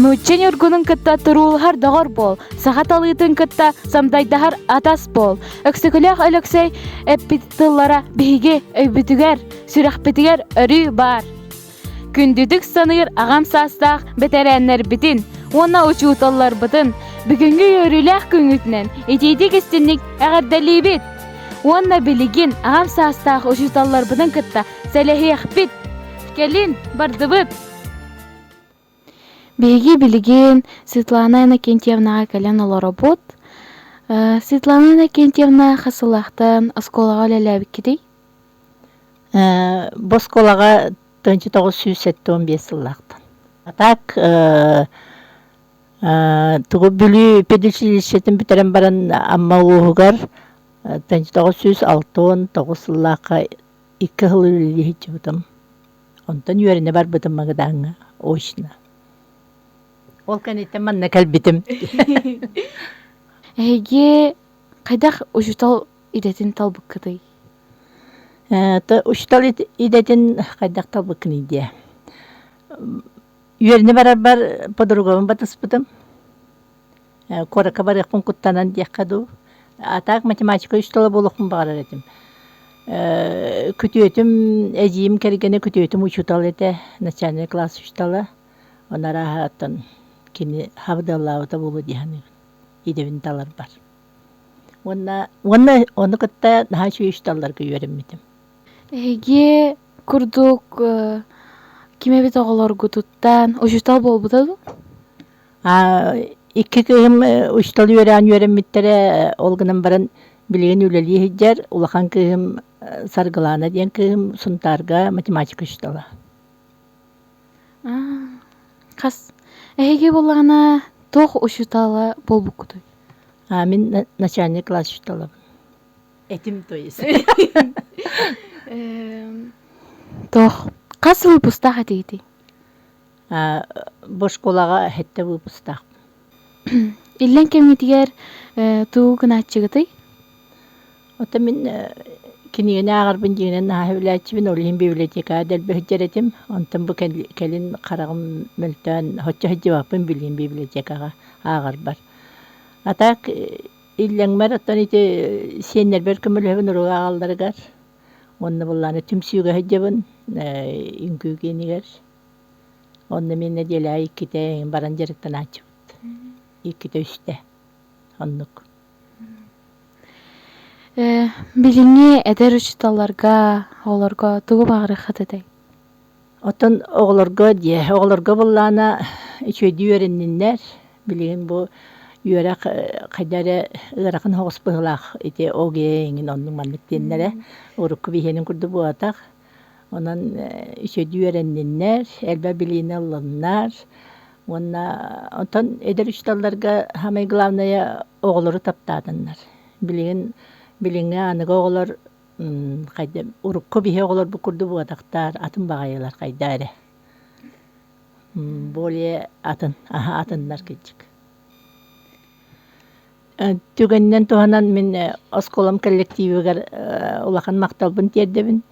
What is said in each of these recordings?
Нуучча ньургунун кытта туруулаһар доҕор буол, саха талыытын кытта самдайдаһар атас буол. Өксөкүлээх Өлөксөй эппит тыллара биһиги өйбүтүгэр, сүрэхпитигэр өрүү баар. Күндүтүк саныыр аҕам саастаах бэтэрээннэрбитин уонна учууталларбытын бүгүҥҥү үөрүүлээх күҥҥүтүнэн итиитик-истинник эҕэрдэлиибит! Уонна билигин аҕам саастаах учууталларбытын кытта сэлэһиэхпит! Кэлин, бардыбыт! Биһиги билигин Светлана Иннокентьевнаҕа кэлэн олоробут. Светлана Иннокентьевна хас сыллаахтан оскуолаҕа үлэлээбиккитий? Бу оскуолаҕа 1975 сыллаахтан. А так тугу Бүлүү педучилищетын бүтэрэн баран Амма улууһугар 1969 сыллаахха икки сыл үлэлии сылдьыбытым. Онтон үөрэнэ барбытым Магадааҥҥа очно. Ол кэнниттэн манна кэлбитим. Эһиги хайдах учуутал идэтин талбыккытый? Учуутал идэтин хайдах талбыккыный диэ? Үөрэнэ барарбар подругабын батыспытым. Куоракка барыахпын куттанан диэххэ дуу. А так математика учуутала буолуохпун баҕарар этим. Күтүөтүм, эдьиийим кэргэнэ күтүөтүм учуутал этэ, начальный класс учуутала. Ону арааһа оттон кини хабдыаллаабыта буолуо дии саныыбын, идэбин таларбар. Уонна уонна ону кытта наһаа үчүгэй учууталларга үөрэммитим. Эһиги курдук ким эбит оҕолоргутуттан учуутал буолбута дуу? Икки кыыһым учуутал үөрэҕин үөрэммиттэрэ, ол гынан баран билигин үлэлии сылдьар. Улахан кыыһым Саргылаана диэн кыыһым Сунтаарга математика учуутала. Хас эһиги буоллаҕына туох учуутала буолбуккутуй? Мин начальный класс учууталабын. Этим то есть. Туох хас выпустаах этигитий? Бу школаҕа сэттэ выпустаахпын. Иллэҥ кэмҥитигэр тугу гынааччыгытый? Оттон мин кинигэни ааҕарбын дьиҥинэн наһаа сөбүлээччибин, ол иһин библиотекаҕа дэлби сылдьар этим. Онтон бу кэлин хараҕым мөлтөөн, соччо сылдьыбаппын билигин библиотекаҕа ааҕарбар. А так иллэҥмэр оттон ити сиэннэрбэр көмөлөһөбүн уруок ааҕалларыгар. Уонна былааны түмсүүгэ сылдьабын, үҥкүү киинигэр. Онно мин нэдиэлэҕэ иккитэ баран дьарыктанааччыбыт. Иккитэ-үстэ. Оннук. Билиҥҥи эдэр учууталларга, оҕолорго тугу баҕарыаххыт этэй? Оттон оҕолорго диэ, оҕолорго былаана үчүгэйдик үөрэнниннэр. Билигин бу үөрэх хайда эрэ ыарахан соҕус быһыылаах ити ОГЭ эҥин оннук-маннык диэннэрэ урукку биһиэнин курдук буолбатах. Онон үчүгэйдик үөрэнниннэр, элбэх билиини ыллыннар уонна онтон эдэр учууталларга самое главное оҕолору таптаатыннар. Билигин билиҥҥи аныгы оҕолор хайда урукку биһи оҕолорбут курдук буолбатахтар, атын баҕайылар хайда эрэ. Более атын, аһа атыннар кырдьык. Түгэнинэн туһанан мин оскуолам коллективыгар улахан махталбын тиэрдэбин.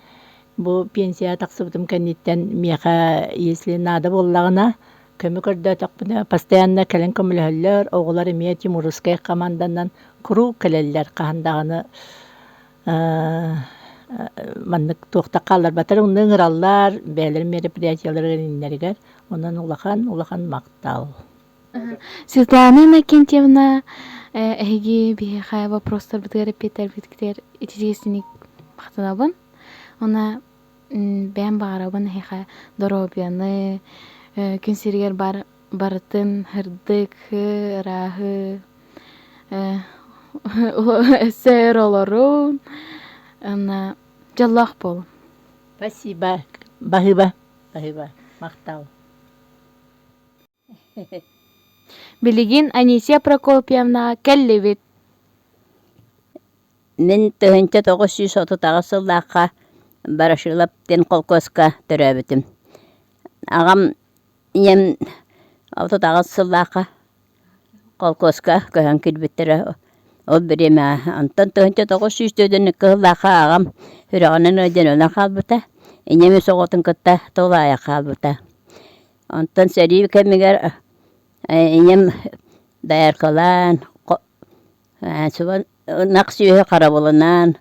Бу пенсияҕа тахсыбытым кэнниттэн миэхэ если наада буоллаҕына көмө көрдөөтөхпүнэ постоянно кэлэн көмөлөһөллөр, оҕолор эмиэ тимуровскай команданан куруук кэлэллэр, хаһан даҕаны маннык туохта хаалларбаттар, онно ыҥыраллар, бэйэлэрин мероприятиеларыгар иннэригэр. Онон улахан улахан махтал. Светлана Иннокентьевна, эһиги биһиэхэ вопростарбытыгар эппиэттэрбитигэр ититиэсиник махтанабын. Уонна бэйэм баҕарабын эһиэхэ доруобуйаны, күн сиригэр бар барытын сырдык, ырааһы, өссө өр олорун, уонна дьоллоох буолун. Спасибо. Баһыыба. Баһыыба. Махтал. Билигин Анисия Прокопьевна кэллибит. Мин 1938 сыллаахха Ворошилов диэн холкуоска төрөөбүтүм. Аҕам ийэм 38 сыллаахха холкуоска көһөн киирбиттэрэ. Ол бириэмэҕэ онтон 1942 сыллаахха аҕам сүрэҕинэн ыалдьан өлөн хаалбыта. Ийэм үс оҕотун кытта тулаайах хаалбыта. Онтон сэрии кэмигэр Ийэм дояркалаан, ынах сүөһү харабылынаан,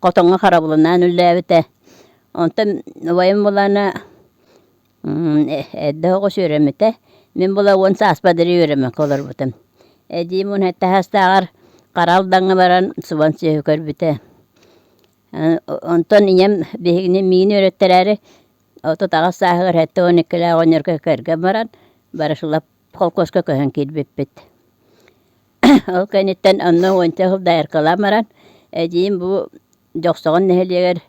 хотоҥҥо харабылынаан үлэлээбитэ. Онтон убайым буоллаҕына эрдэ оҕус үөрэммитэ. Мин була уон сааспар диэри үөрэммэккэ олорбутум. Эдьиийим уон сэттэ саастааҕар Хара Алдаҥҥа баран субан сүөһү көрбүтэ. Онтон ийэм биһигини миигин үөрэттэрээри 38 сааһыгар 72-лээх оҕонньорго кэргэн баран Барышылап холкуоска көһөн киирбиппит. Ол кэнниттэн онно уонча сыл дояркалаан баран, эдьиийим бу Дьохсоҕон нэһилиэгэр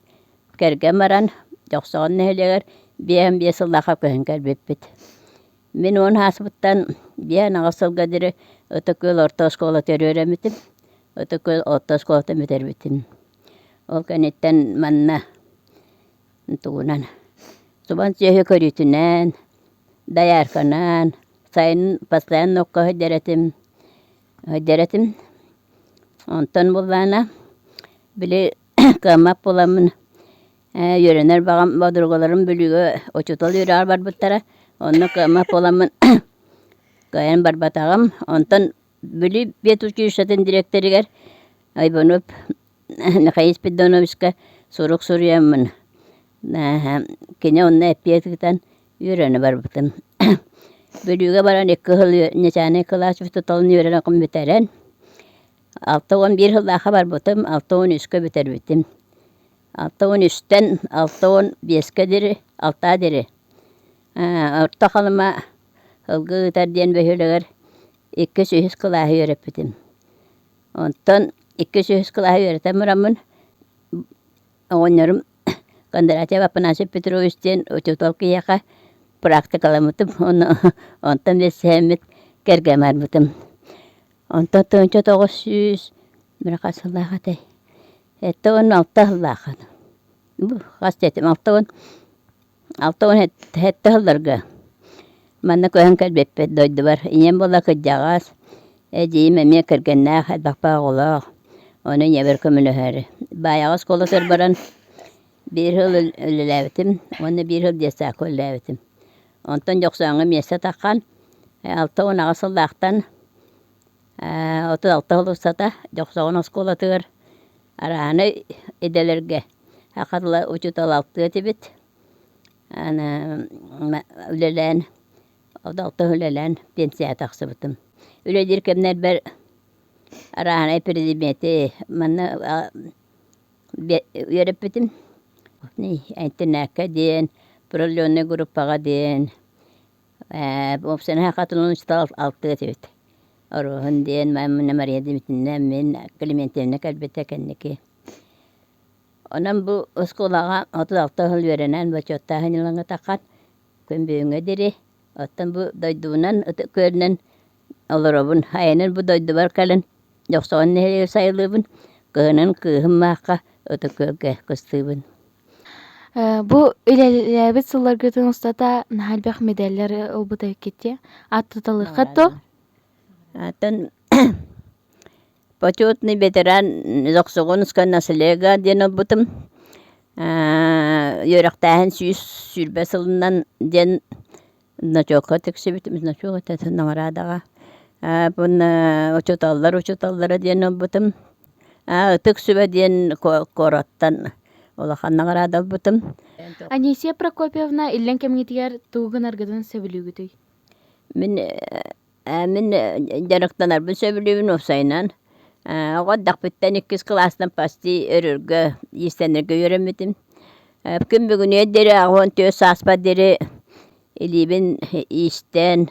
кэргэн баран, Дьохсоҕон нэһилиэгэр 55 сыллаахха көһөн кэлбиппит. Мин уон ааспыттан 58 сылга диэри Ытык Күөл орто оскуолатыгар үөрэммитим. Ытык Күөл орто оскуолатын бүтэрбитим. Ол кэнниттэн манна тугунан субан сүөһү көрүүтүнэн, доярканан, сайын постоянно окко сылдьар этим, сылдьар этим. Онтон буоллаҕына били кыаммат буоламмын үөрэнэр баҕам подругаларым Бүлүүгэ учуутал үөрэҕэр барбыттара. Онно кыаммат буоламмын кыайан барбатаҕым. Онтон Бүлүү педучилищетын дириэктэригэр Иванов Михаил Спиридоновичка сурук суруйаммын кини онно эппиэт ыытан үөрэнэ барбытым. Бүлүүгэ баран икки сыл начальнай кылаас учууталын үөрэнэн бүтэрэн 61 сыллаахха барбытым, 63-кэ бүтэрбитим. 63-тэн 65-кэ диэри, алтаа диэри Орто Халыма Ылгы Ыытар диэн бөһүөлэгэр иккис, үһүс кылааһы үөрэппитим. Онтон иккис, үһүс кылааһы үөрэтэн бараммын оҕонньорум Кондратьев Афанасий Петрович диэн учуутал киһиэхэ практикаламмытым уонна онтон билсиһэммит кэргэн барбытым. Онтон 1900 хас сыллаах этэй? 76 сыллаах. Бу хас диэтим 67 сылларга манна көһөн кэлбиппит дойдубар. Ийэм буола кырдьаҕас, эдьиийим эмиэ кэргэннээх, элбэх оҕолоох. Ону ийэбэр көмөлөһөөрү. Баайаҕа оскуолатыгар баран биир сыл үлэлээбитим уонна биир сыл детсадка үлэлээбитим. Онтон Дьохсооҥҥо миэстэ таххан 68 сыллаахтан 36 сыл устата Дьохсоҕон оскуолатыгар арааһынай идэлэргэ саха тыла учуутал алтыа этибит. Аны үлэлээн, 36 үлэлээн пенсияҕа тахсыбытым. Үлэлиир кэмнэрбэр арааһынай предмети манна үөрэппитим. Интернакка диэн, продленнай группаҕа диэн, уопсайынан хатылан учуутал алтыа этибит. Оруоһун диэн Мария Дмитриевна, мин Климентьевна кэлбитэ кэнники. Онон бу оскуолаҕа 36 сыл үөрэнэн бочуоттааһын ылаҥҥа таххан күн бүгүҥҥэ диэри оттон бу дойдубунан Ытык Күөлүнэн олоробун. Айанын бу дойдубар кэлэн Дьохсоҕон нэһилиэгэр сайылыыбын, кыһынын кыыһым маахха Ытык Күөлгэ кыстыыбын. Бу үлэлээбит сылларгытын устата наһаа элбэх медаллар ылбыт эбиккит дии. Ааттаталыаххыт дуо? Оттон почетный ветеран Дьохсоҕонская наслега диэн ылбытым. Үөрэхтээһин 120 сылынан диэн Значокка тиксибитим, значок этэ наҕараадаҕа. Уонна учууталлар учууталлара диэн ылбытым. Ытык сүбэ диэн куораттан улахан наҕараада ылбытым. Анисия Прокопьевна, иллэҥ кэмҥитигэр тугу гынаргытын сөбүлүүгүтүй? Мин мин дьарыктанарбын сөбүлүүбүн уопсайынан. Оҕо эрдэхпиттэн иккис кылаастан почти өрөргө, иистэнэргэ үөрэммитим. Күн бүгүнүгэр диэри 84 сааспар диэри илиибин иистэн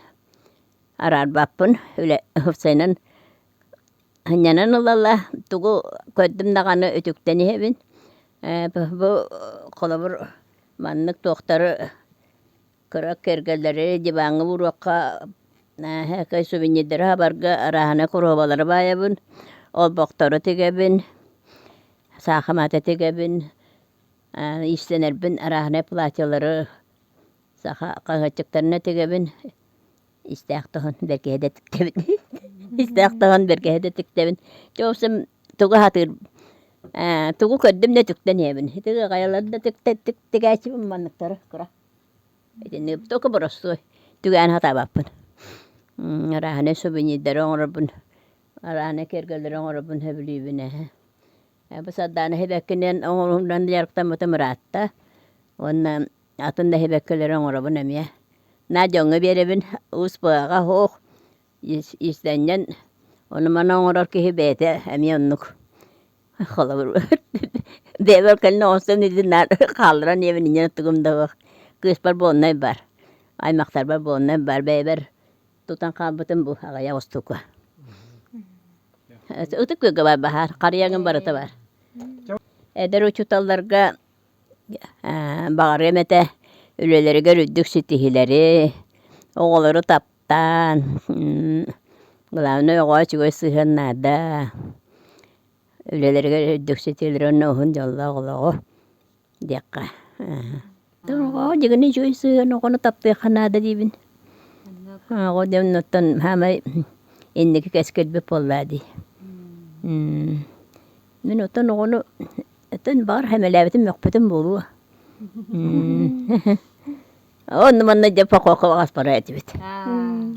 араарбаппын. Үлэ уопсайынан сынньанан ыла-ыла тугу көрдүм даҕаны үтүктэн иһэбин. Бу холобур маннык туохтары Кыра кэргэлэри диваҥҥа ууруохха, сувенирдары хабарга арааһынай куруһубалары баайабын, олбохтору тигэбин, саахыматы тигэбин, иистэнэрбин арааһынай платьелары саха хаһыаччыктарынан тигэбин, истээх туһун бэргэһэ да тиктэбин, истээх туһун бэргэһэ да тиктэбин. Дьэ, в общем, тугу сатыыр тугу көрдүм да үтүктэн иһэбин. Ити хайалары да тигээччибин манныктары кыра. Итинник только боростуой түгээн сатаабаппын. Арааһынай сувенирдары оҥоробун, арааһынай киэргэллэри оҥоробун сөбүлүүбүн ээ. Бу Сардаана сибэккинэн оҥоруунан дьарыктаммытым ыраатта. Уонна атын да сибэккилэри оҥоробун эмиэ. Наа дьоҥҥо биэрэбин, уус быһаҕа суох, иистэнньэн ону-маны оҥорор киһи бэйэтэ эмиэ оннук. Холобур, бэйэбэр кэлин оҥостон илин наар хаалларан ийэбин инньэ тугум да суох. Кыыспар буоннай бар, аймахтарбар буоннай бар, бэйэбэр тутан хаалбытым бу аҕыйах устуука. Ытык күөлгэ бар баһаар, харыйаҥын барыта бар. Эдэр учууталларга баҕарыам этэ үлэлэригэр үрдүк ситиһиилэри, оҕолору таптаан, главное оҕоҕо үчүгэй сыһыан наада, үлэлэригэр үрдүк ситиһиилэри уонна уһун дьоллоох олоҕу диэххэ. Оҕоҕо дьигини үчүгэй сыһыан оҕону таптыахха наада диибин. Оҕо диэн оттон саамай инники кэскилбит буоллаа дии. Мин оттон оҕону оттон баҕар сэмэлээбитим мөхпүтүм буолуо. Онно манна дьэ покока бара этибит.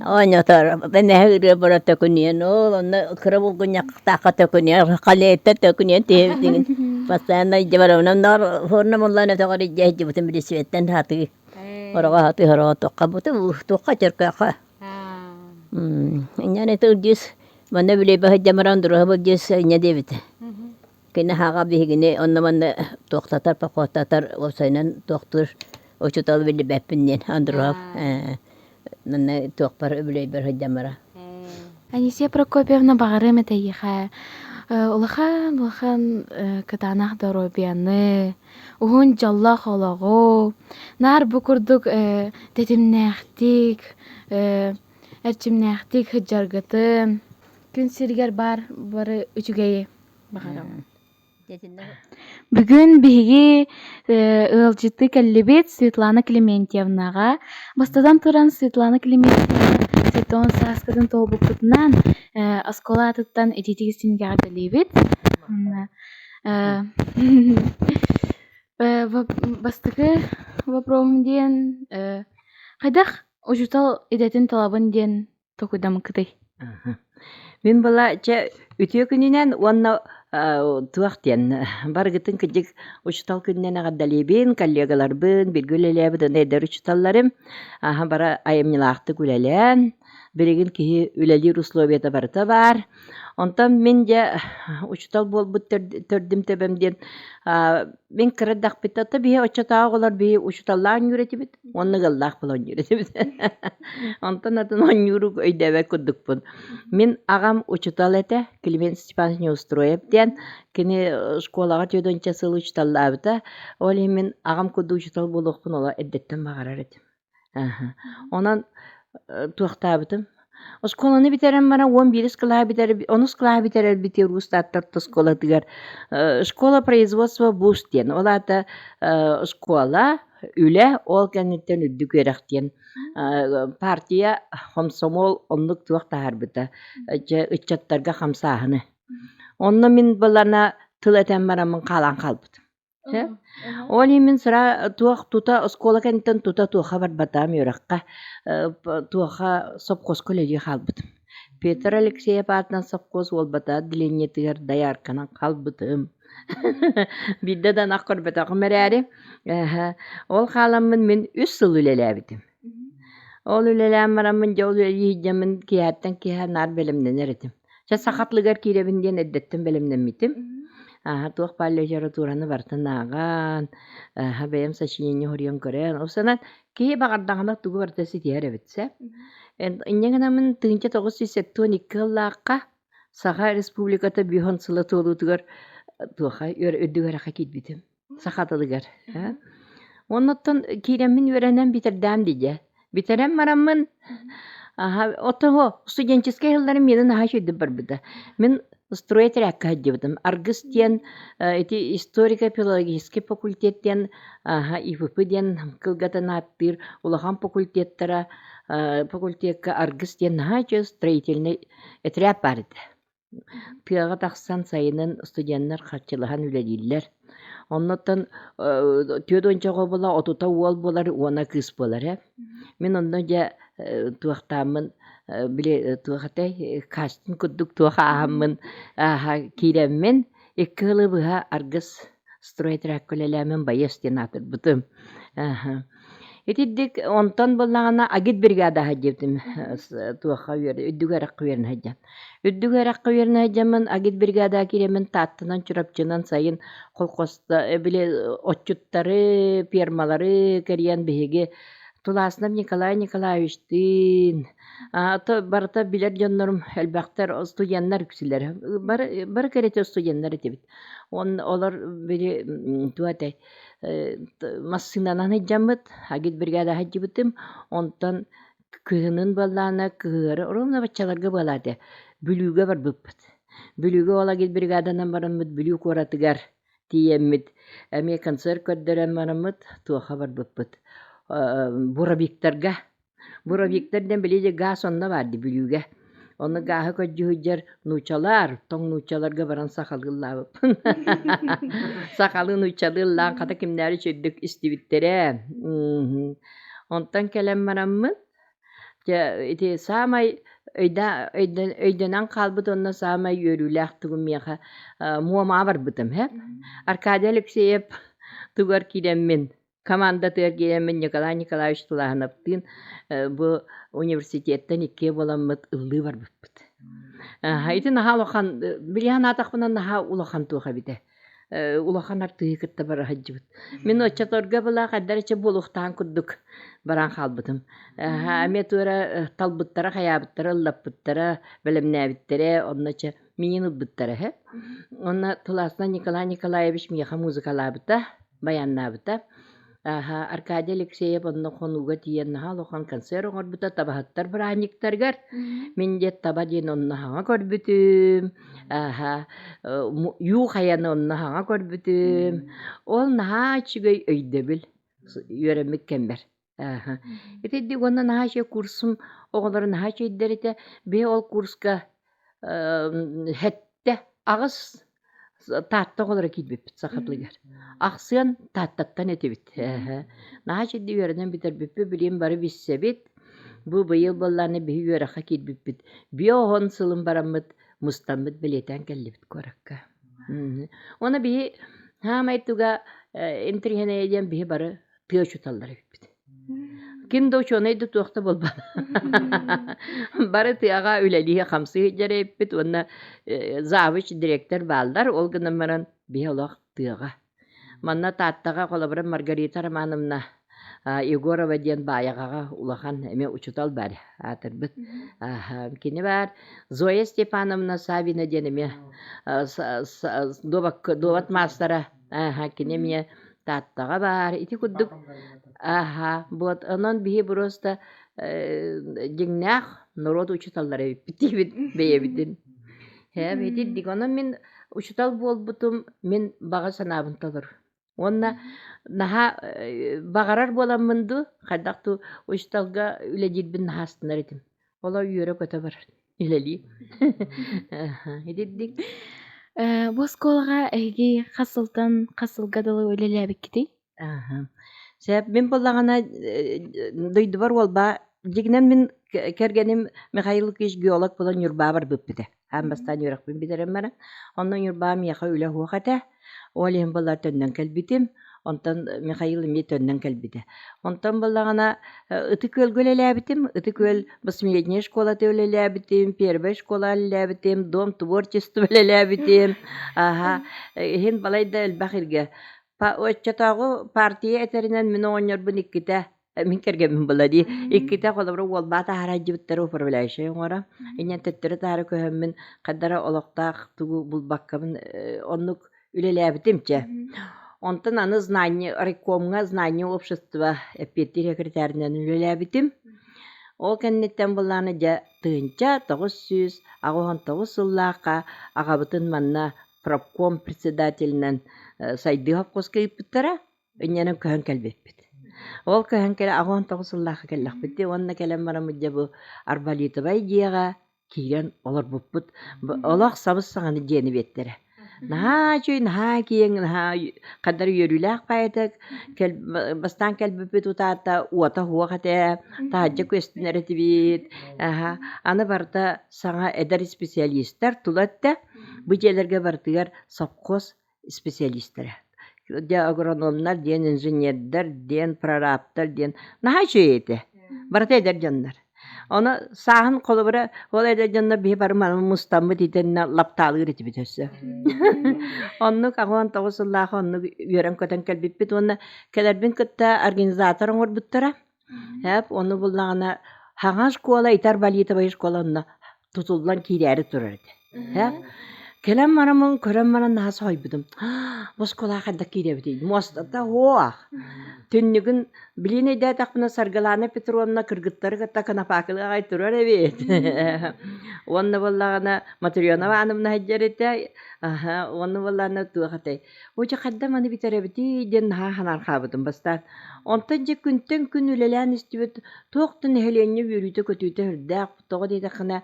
Оонньотор бэмэһэ ырыа бара төкүнүйэн ол онно кыра булгунньахтаахха төкүнүйэн халейтта төкүнүйэн түһэбитиҥин постоянно дьэ барабынан ноор форна муллан өтөҕөр дьэ дьыбытын билисибэттэн хатыы хороҕо хатыы хороҕо туохха буту туохха чөркөөххө инньэ ити ылдьыыс манна билейбэ сылдьан баран дуруһа былдьыыс инньэ диэбитэ Кини хаҕа биһигини онно-манна туохтатар, похуоттатар, уопсайынан туохтуур учуутал биллибэппин диэн Андров манна туохпар үбүлүөйбэр сылдьаммара. Анисия Прокопьевна баҕарыам этэ эйиэхэ улахан улахан кытаанах доруобуйаны, уһун дьоллоох олоҕу, наар бу курдук тэтимнээхтик, эрчимнээхтик сылдьаргытын, күн сиригэр баар бары үчүгэйи баҕарабын. Бүгүн биһиги ыалдьыттыы кэллибит Светлана Климентьевнаҕа. Бастатан туран Светлана Климентьевна 70 сааскытын туолбуппутунан оскуола аатыттан итиитик истиҥник эҕэрдэлиибит. Бастакы вопроһум диэн хайдах учуутал идэтин талабын диэн Токуйдаммыккытый? Мин была чэ үтүө күнүнэн уонна туох диэн барыгытын кырдьык учуутал күнүнэн эҕэрдэлиибин, коллегаларбын, бииргэ үлэлээбит уонна эдэр учууталларым аһа бары айымньылаахтык үлэлээн, билигин киһи үлэлиир условията барыта баар. Онтон мин дьэ учуутал буолбут төрдүм төбөм диэн мин кыра эрдэхпиттэн то биһи оччотооҕу оҕолор биһи учууталлаан оонньуур этибит уонна ыаллаах буола оонньуур этибит. Онтон атын оонньууру өйдөөбөт курдукпун. Мин аҕам учуутал этэ, Климент Степанович Неустроев диэн. Кини школаҕа түөрт сыл учууталлаабыта. Ол иһин мин аҕам курдук учуутал буолуохпун олох эрдэттэн баҕарар этим. Онон туохтаабытым. Оскуоланы бүтэрэн баран 11 кылааһы бүтэр онус кылааһы бүтэрэрбитигэр Уус-Таатта орто оскуолатыгар школа производства ВУЗ диэн, ол аата оскуола, үлэ, ол кэнниттэн үрдүк үөрэх диэн партия, хомсомуол оннук туох таһаарбыта, дьэ ыччаттарга хамсааһыны. Онно мин былана тыл этэн бараммын хаалан хаалбытым. Ол иһин мин сыра туох тута оскуола кэнниттэн тута туоха барбатаҕым үөрэххэ, туоха сопхуоска үлэлии хаалбытым. Петр Алексеев аатынан сопхуос уолбата отделениетыгар доярканан хаалбытым. Биирдэ да ынах көрбөтөҕүм эрээри, ол хааламмын мин үс сыл үлэлээбитим. Ол үлэлээн бараммын дьэ ол үлэлии сылдьаммын киэһэттэн киэһэ наар бэлэмнэнэр этим. Чэ саха тылыгар киирэбин диэн эрдэттэн бэлэмнэммитим. Ааһа туох баар литератураны барытын ааҕан, ааһа бэйэм сочинение суруйан көрөн, ол санаан киһи баҕардаҕына тугу барыта ситиһэр эбит сэ. Инньэ гынаммын 1972 сыллаахха Саха Республиката бүһүн сыла туолуутугар туоха үрдүк үөрэххэ киирбитим. Саха тылыгар. Оннуттан киирэммин үөрэнэн бүтэрдэм дии Бүтэрэн бараммын, оттон студенческай сылларым миэнэ наһаа үчүгэйдик барбыта. Мин стройотрядка сылдьыбытым. Аргыс диэн ити историко-филологический факультет диэн ИФП диэн кылгатан ааттыыр улахан факультеттара факультекка Аргыс диэн наһаа үчүгэй строительнай отряд баар этэ. Тыаҕа тахсан сайынын студеннар харчылаһан үлэлииллэр. Оннуттан 40 оҕо буола, 30 уол буолар, уона кыыс буолар ээ. Мин онно дьэ туохтааммын били туох этэй кастинг курдук туох ааһаммын ааһа киирэммин 2 сылы быһа Аргыс стройтракка үлэлээммин байыас диэн аатырбытым. Итирдик онтон буоллаҕына агит бригадаһа диэбитим туохха үөр үрдүк үөрэххэ үөрэнэ сылдьан. Үрдүк үөрэххэ үөрэнэ сылдьаммын агит бригадаҕа киирэммин Тааттанан Чурапчынан сайын колхозта били отчуттары, фермалары кэрийэн биһиги Тулааснап Николай Николаевичтыын то барыта билэр дьоннорум элбэхтэр, студеннар үксүлэрэ. Бары бары кэриэтэ студеннар этибит. Уонна олор били туох этэй массыынанан сылдьаммыт, агит бригада сылдьыбытым. Онтон кыһынын буоллаҕына кыһыары ровно баччаларга буолаат ээ, Бүлүүгэ барбыппыт. Бүлүүгэ ол агит бригаданан бараммыт Бүлүү куоратыгар тиийэммит эмиэ концерт көрдөрөн бараммыт туохха барбыппыт Буровиктарга Буровиктар диэн били гаас онно баар дии Бүлүүгэ. Онно гааһы көрдүү сылдьар нууччалар, тоҥ нууччаларга баран сахалыы ыллаабыппын. Сахалыы нууччалыы ыллаан хата кимнээри үчүгэйдик истибиттэрэ. Онтон кэлэн бараммын, дьэ ити саамай өйдөнөн хаалбыт уонна саамай үөрүүлээх тугум миэхэ Муомаҕа барбытым һэ. Аркадий Алексеев тугар киирэммин командатыгар киирэммин Николай Николаевич Тулааһынаптыын бу университеттан иккиэ буоламмыт ыллыы барбыппыт. Ити наһаа улахан, били санаатахпына наһаа улахан туох эбитэ. Улахан артыыһы кытта бара сылдьыбыт. Мин оччоторго былаах эрдэриччэ буолуохтаан курдук баран хаалбытым. Эмиэ туора талбыттара, хайаабыттара, ыллаппыттара, бэлэмнээбиттэрэ, онно чэ миин ылбыттара үһү. Уонна Тулаасына Николай Николаевич миэхэ музыкалаабыта, баяннаабыта. Аха, Аркадий Алексеев онно хонууга тиийэн наһаа улахан концерт оҥорбута табаһыттар бырааһынньыктарыгар. Мин диэт таба диэн онно хаҥа көрбүтүм. Аха, юу хайаны онно хаҥа көрбүтүм. Ол наһаа үчүгэй өйдөбүл үөрэммит кэммэр. Ааһа. Итинник уонна наһаа үчүгэй курсум оҕолоро наһаа үчүгэйдэр этэ. Биһи ол курска сэттэ, аҕыс Таатта оҕолоро киирбиппит саха тылыгар. Ахсыан Тааттаттан этибит. Ээһэ. Наһаа үчүгэйдик үөрэнэн бүтэрбиппит, билигин бары билсэбит. Бу быйыл буоллаҕына биһи үөрэххэ киирбиппит. 50 сылын бараммыт мустаммыт бэлиэтээн кэллибит куоракка. Уонна биһи саамай туга интэриэһинэйэ диэн биһи бары тыа учууталлара эбиппит. Ким да учуонай да туох да буолбат. Бары тыаҕа үлэлии хамсыы сылдьар эбиппит уонна завуч, директор бааллар. Ол гынан баран биһи олох тыаҕа. Манна Тааттаҕа холобура Маргарита Романовна Егорова диэн Баайаҕаҕа улахан эмиэ учуутал баар аатырбыт. Кини баар. Зоя Степановна Савина диэн эмиэ дуобат маастара. Кини эмиэ Тааттаҕа баар. Ити курдук ааһа вот онон биһи просто дьиҥнээх норуот учууталлара эбиппит диибит бэйэбитин. Һээм итирдик. Онон мин учуутал буолбутум мин баҕа санаабын толору. Уонна наһаа баҕарар буоламмын дуу, хайдах дуу учууталга үлэлиирбин наһаа астынар этим. Оло үөрэ-көтө барар. Үлэлии. Итирдик. Бу оскуолаҕа эһиги хас сылтан хас сылга дылы үлэлээбиккитий? Аха. Сөп. Мин буоллаҕына дойдубар уолба дьиҥинэн мин кэргэним Михаил Лукич геолог буолан Ньурбаа барбыппыта. Аан бастаан үөрэхпин бүтэрэн баран. Онно Ньурбаа миэхэ үлэ суох этэ. Ол иһин буоллар төннөн кэлбитим. Онтон Михаил эмиэ төннөн кэлбитэ. Онтон буоллаҕына Ытык Күөлгэ үлэлээбитим. Ытык Күөл восьмилетняя школата үлэлээбитим, первая школа үлэлээбитим, дом творчества үлэлээбитим. Аха, иһин балайда элбэх иргэ. Оччотооҕу партия этэринэн мин оҕонньорбун иккитэ мин кэргэммин була дии. Иккитэ холобура уолбаа таһаарай дьибиттэрэ управляющай оҥоро. Инньэн төттөрү таары көһөммүн хаддара олохтоох тугу булбаккабын оннук үлэлээбитим чэ. Онтон аны знание райкомҥа знание общества эппиэттиир секретарынан үлэлээбитим. Ол кэнниттэн былааны дьэ 1989 сыллаахха аҕабытын манна профком председателинэн сайдыы совхозка ыыппыттара. Инньэнэн көһөн кэлбиппит. Ол көһөн кэлэ 89 сыллаахха кэллэхпит дии уонна кэлэн бараммыт дьэ бу Арбалитовай дьиэҕэ киирэн олорбуппут. Олох сабыс-саҥаны дьиэни биэртэрэ. Наһаа үчүгэй, наһаа киэҥ, наһаа ханна эрэ үөрүүлээх баайытык кэл бастаан кэлбиппит утаата уота суох этэ, таһырдьа күөстэнэр этибит. Аһа, аны барыта саҥа эдэр специалистар тула өттө бу дьиэлэргэ барытыгар совхоз специалистара. Дьэ агрономнар диэн, инженердэр диэн, прорабтар диэн наһаа үчүгэй этэ. Барыта эдэр дьоннор. Ону сааһын холобура ол эдэр дьоннор биһи бары маны мустаммыт итиннэ лаптаалыыр этибит өссө. Оннук 89 сыллаах оннук үөрэн-көтөн кэлбиппит уонна кэлэрбин кытта организатор оҥорбуттара. Эп ону буллаҕына хаҥа школа Итар Валитовай школа онно тутуллан киирээри турар этэ. Э? Кэлэн бараммын көрөн баран наһаа соһуйбутум. Бу оскуолаҕа хайдах киирэбитий? Муостата суох. Түннүгүн билин өйдөөтөхпүнэ Саргылаана Петровна кыргыттары кытта конопаакылыы аҕай турар эбит. Уонна буоллаҕына Матрена Ивановна сылдьар этэ. Аһа, уонна буоллаҕына туох этэй? Оо, дьэ хайдах маны бүтэрэбитий диэн наһаа санаарҕаабытым бастаан. Онтон дьэ күнтэн күн үлэлээн истибит туох да нэһилиэнньэ үөрүүтэ-көтүүтэ сүрдээх. Тоҕо диэтэххинэ,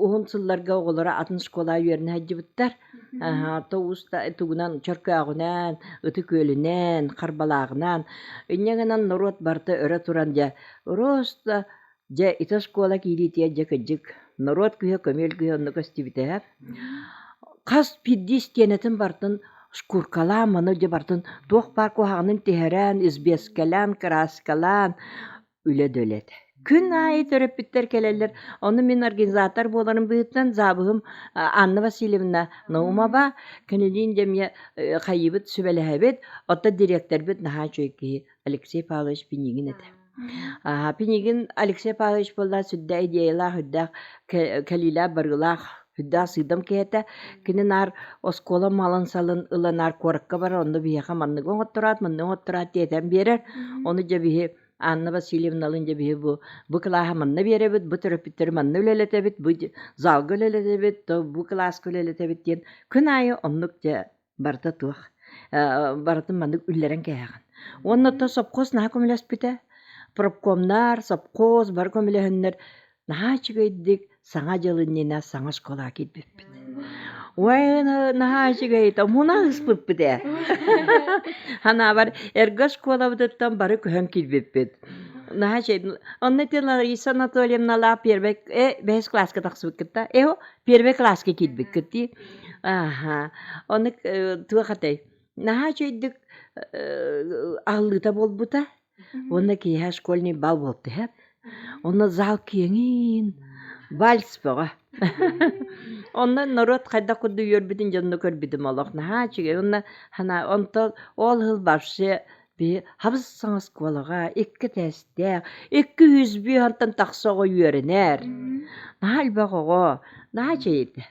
уһун сылларга оҕолоро атын школаҕа үөрэнэ сылдьыбыттар. То уус тугунан Чөркөөҕүнэн, Ытык Күөлүнэн, Харбалааҕынан. Инньэ гынан норуот барыта өрө туран дьэ просто дьэ ити оскуола киириитигэр дьэ кырдьык норуот күүһэ, көмүөл күүһэ онно көстүбүтэ. Хас биирдии истиэнэтин барытын шкуркалаан, маны дьэ барытын туох баар куһаҕанын түһэрэн, избиэскэлээн, кырааскалаан үлэ да үлэ этэ. Күн аайы төрөппүттэр кэлэллэр. Ону мин организатор буоларым быһыытынан заабыһым Анна Васильевна Наумова кинилиин дьэ эмиэ хайыыбыт сүбэлэһэбит. Оттон дириэктэрбит наһаа үчүгэй киһи Алексей Павлович Пинигин этэ. Пинигин Алексей Павлович буолла сүрдээх идеялаах, үрдээх кэлиилээх-барыылаах, үрдээх сыыдам киһи этэ. Кини наар оскуола малын-салын ыла наар куоракка барар, онно биһиэхэ манныгы оҥоттораат, манныгы оҥоттораат диэтэн биэрэр. Ону дьэ биһи Анна Васильевналыын дьэ биһи бу бу кылааһы манна биэрэбит, бу төрөппүттэри манна үлэлэтэбит, бу залга үлэлэтэбит, бу кылааска үлэлэтэбит диэн күн аайы оннук дьэ барыта туох барытын маннык үллэрэн кээһэҕин. Уонна оттон сопхуос наһаа көмөлөспүтэ. Профкомнар, сопхуос бары көмөлөһөннөр наһаа үчүгэйдик Саҥа дьыл иннинэ саҥа школаҕа киирбиппит. Ой, наһаа үчүгэй, муна ыспыппыт ээ. Ханаабар эргэ школабытыттан бары көһөн киирбиппит. Наһаа үчүгэй. Онно ити Лариса Анатольевналаах первый, бэһис кылааска тахсыбыккыт да? Э, первый кылааска киирбиккит дии. Аха. Ону туох этэй? Наһаа үчүгэйдик аһыллыыта буолбута. Уонна киэһэ школьный бал буолта иһэ. Онно зал киэҥин, вальс бөҕө. Онно норуот хайдах курдук үөрбүтүн дьонно көрбүтүм олох наһаа үчүгэй. Уонна хана онтон ол сыл вообще биһи хабыс саҥа оскуолаҕа икки этээстээх, 200 антан тахса оҕо үөрэнэр. Наһаа элбэх оҕо, наһаа үчүгэй этэ.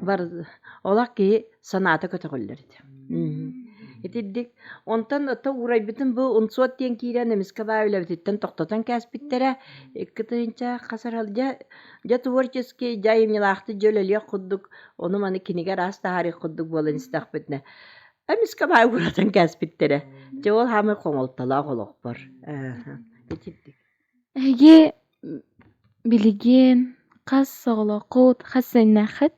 Бар олох киһи санаата көтөҕүллэр этэ. Итирдик. Онтон ото уурайбытым бу унсуот диэн киирэн эмискэ баа үлэбититтэн тохтотон кээспиттэрэ. 2 тыһыынча хас эрэ дьэ дьэ творческий дьэ айымньылаахтык дьэ үлэлиэх курдук ону-маны кинигэ араас таһаарыах курдук буолан истэхпитинэ эмискэ баа ууратан кээспиттэрэ. Дьэ ол хаамай хомолтолоох олохпор. Итирдик. Эһиги билигин хас оҕолооххут, хас сэннээххит?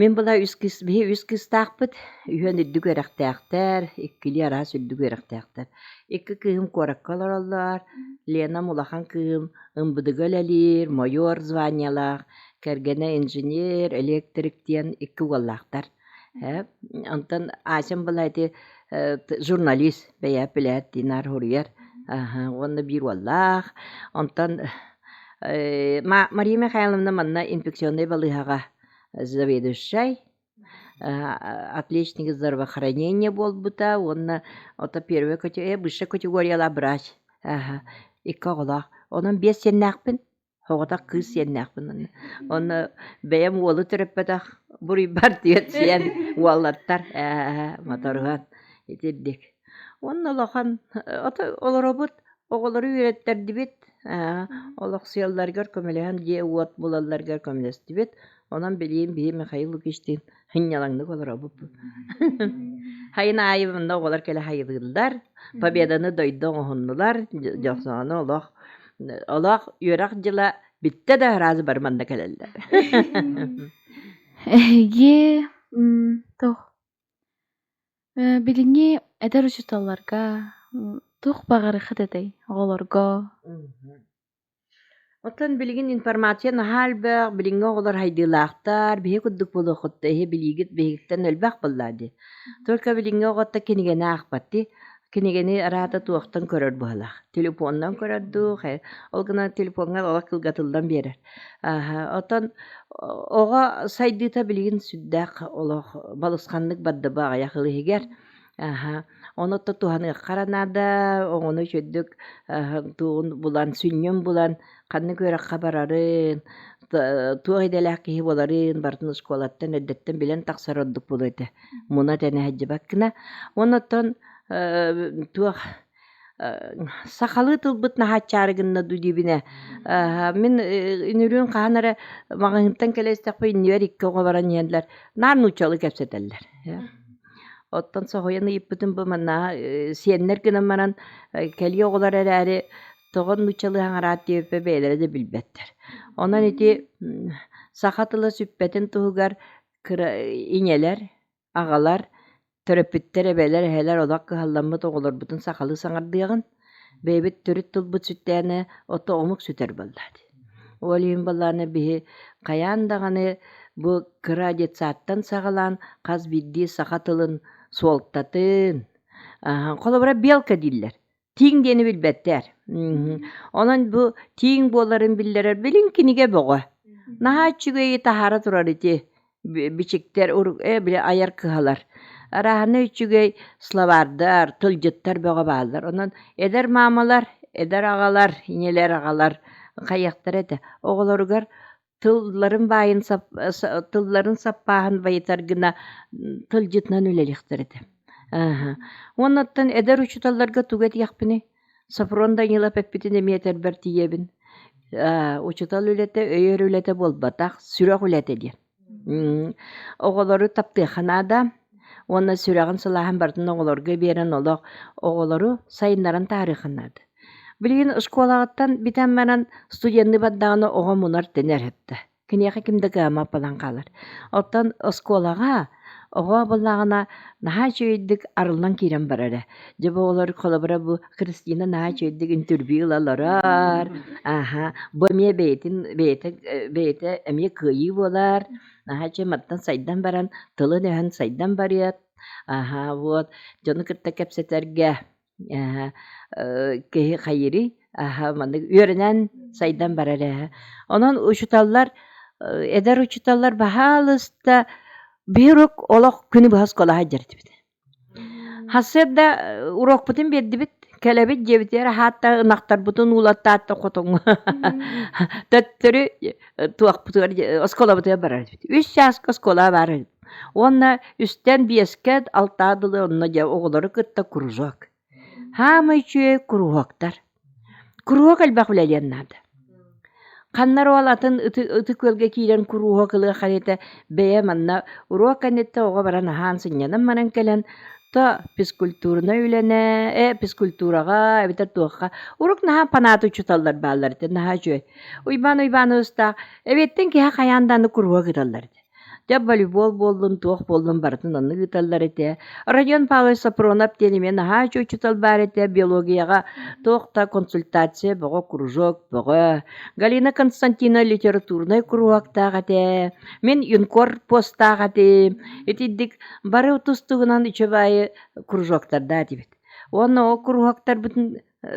Мин была үс кыыс, биһи үс кыыстаахпыт, үһүөн үрдүк үөрэхтээхтэр, иккилии араас үрдүк үөрэхтээхтэр. Икки кыыһым куоракка олороллор, Ленам улахан кыыһым МВД-га үлэлиир, майор званиелаах, кэргэнэ инженер, электрик диэн икки уоллаахтар. Ээ, онтон Асям была ити журналист, бэйэ билээт динар суруйар. Аһа, уонна биир уоллаах. Онтон Мария Михайловна манна инфекционнай балыыһаҕа заведующай, отличник здравоохранения буолбута уонна ото первая высшая категориялаах врач. Аһа, икки оҕолоох. Онон биэс сиэннээхпин. Соҕотох кыыс сиэннээхпин онно. Онно бэйэм уолу төрөппөтөх буруйбар түөрт сиэн уоллаттар ээ моторуһан итирдик. Уонна улахан ото олоробут, оҕолору үөрэттэрдибит, ээ олохсуйалларыгар көмөлөһөн дьиэ-уот булалларыгар көмөлөстүбүт. Онон билигин биһи Михаил Лукичтыын сынньалаҥнык олоробут. Сайын аайы манна оҕолор кэлэ хайылыыллар, Победаны дойду оҥоһуннулар, дьохсоҕону олох олох үөрэх дьыла бүттэ да сразу бары манна кэлэллэр. Эһиги туох билиҥҥи эдэр учууталларга туох баҕарыаххыт этэй оҕолорго? Оттон билигин информация наһаа элбэх, билиҥҥи оҕолор хайдыылаахтар, биһи курдук буолуоххут да эһи билиигит биһигиттэн элбэх буоллаа дии. Только билиҥҥи оҕото кинигэни аахпат дии. Кинигэни араата туохтан көрөр быһыылаах. Телефонунан көрөр дуу, ол гынан телефоҥҥа олох кылгатыллан биэрэр. Ааһа, оттон оҕо сайдыыта билигин сүрдээх олох балысханнык барда бу аҕыйах ыл иһигэр. Аһа, ону то туһаныахха эрэ наада, оҕону үчүгдүк тугун булан, сүнньүн булан, ханнык үөрэххэ барарын, туох идэлээх киһи буоларын барытын оскуолаттан эрдэттэн билэн тахсар ордук буолуо этэ. Муна-тэнэ сылдьыбат гына. Уонна оттон туох сахалыы тылбыт наһааччаары гынна дуу диибинэ. Мин үнүрүүн хаһан эрэ маҕаһыынтан кэлэ истэхпинэ иннибэр икки оҕо баран иһэллэр, наар нууччалыы кэпсэтэллэр. Оттон соһуйан ыйыппытым бу манна сиэннэр гынан баран кэлии оҕолор эрээри тоҕо нууччалыы аҥараат диэбиппэ бэйэлэрэ да билбэттэр. Онон ити саха тыла сүппэтин туһугар кыра ийэлэр, аҕалар, төрөппүттэр, эбэлэр, эһэлэр олох кыһалламмыт оҕолорбутун сахалыы саҥардыаҕын, бэйэбит төрүт тылбыт сүттээнэ ото омук сүтэр буолла дии. Ол иһин буоллаҕына биһи хайаан даҕаны бу кыра детсадтан саҕалаан хас биирдии саха тылын суолтатын, холобура белка дииллэр. Тииҥ диэни билбэттэр. Онон бу тииҥ буоларын биллэрэр билин кинигэ бөҕө. Наһаа үчүгэйи таһаара турар ити бичиктэр, били айар кыһалар. Арааһына үчүгэй словардар, тылдьыттар бөҕө бааллар. Онон эдэр маамалар, эдэр аҕалар, ийэлэр аҕалар хайыахтара этэ. Оҕолоругар тылларын баайын тылларын саппааһын байытар гына тылдьытынан үлэлиэхтэр этэ. Уонна оттон эдэр учууталларга тугу этиэхпиний? Софрон Данилов эппитин эмиэ этэрбэр тиийэбин. Учуутал үлэтэ өй эрэ үлэтэ буолбатах, сүрэх үлэтэ диэн. Оҕолору таптыахха наада уонна сүрэҕин сылааһын барытын оҕолорго биэрэн олох оҕолору сайыннаран таарыахха наада. Билигин оскуолаҕыттан бүтэн баран студенныы бардаҕына оҕо мунар-тэнэр этэ. Киниэхэ ким да кыаммат буолан хаалар. Оттон оскуолаҕа оҕо буоллаҕына наһаа үчүгэйдик арыллан киирэн барар ээ. Дьэ бу оҕолор холобура бу Христина наһаа үчүгэйдик интервью ыла олорор. Аһа, бу эмиэ бэйэтин бэйэтэ бэйэтэ эмиэ кыайыы буолар. Наһаа үчүгэй мантан сайдан баран тылын-өһүн сайдан барыа. Аһа, вот дьону кытта кэпсэтэргэ киһи хайыырый маннык үөрэнэн сайдан барар ээ. Онон учууталлар эдэр учууталлар баһаалыста биир уруок олох күнү быһа оскуолаҕа сылдьар этибит. Сарсыарда уруокпутун биэрдибит, кэлэбит дьиэбитигэр аһаатта ынахтарбытын уулаттаатта хотоҥҥо төттөрү туохпутугар оскуолабытыгар барар этибит. Үс чааска оскуолаҕа баар этибит. Уонна үстэн биэскэ, алтаҕа дылы онно дьэ оҕолору кытта кружок. Хаамай үчүгэй куруһуоктар. Куруһуок элбэх үлэлиэн наада. Ханна эрэ ол атын Ытык Күөлгэ киирэн куруһуок ылыах кэриэтэ бэйэ манна уруок кэнниттэн оҕо баран аһаан сынньанан баран кэлэн то физкультурнай үлэнэ, физкультураҕа эбэтэр туохха уруок наһаа фанат учууталлар бааллар этэ наһаа үчүгэй. Уйбаан Уйбаанабыстаах эбиэттэн киһи хайаан даҕаны куруһуок ыыталлар этэ. Дьэ волейбол буоллун, туох буоллун барытын оннук ыыталлар этэ. Родион Павлович Сапронов диэн эмиэ наһаа үчүгэй учуутал баар этэ. Биологияҕа туох да консультация бөҕө, кружок бөҕө. Галина Константиновна литературнай куруһуоктаах этэ. Мин юнкор постаах этим. Итинник бары тус-туһунан үчүгэй кружоктардаах этибит. Уонна ол куруһуоктарбытын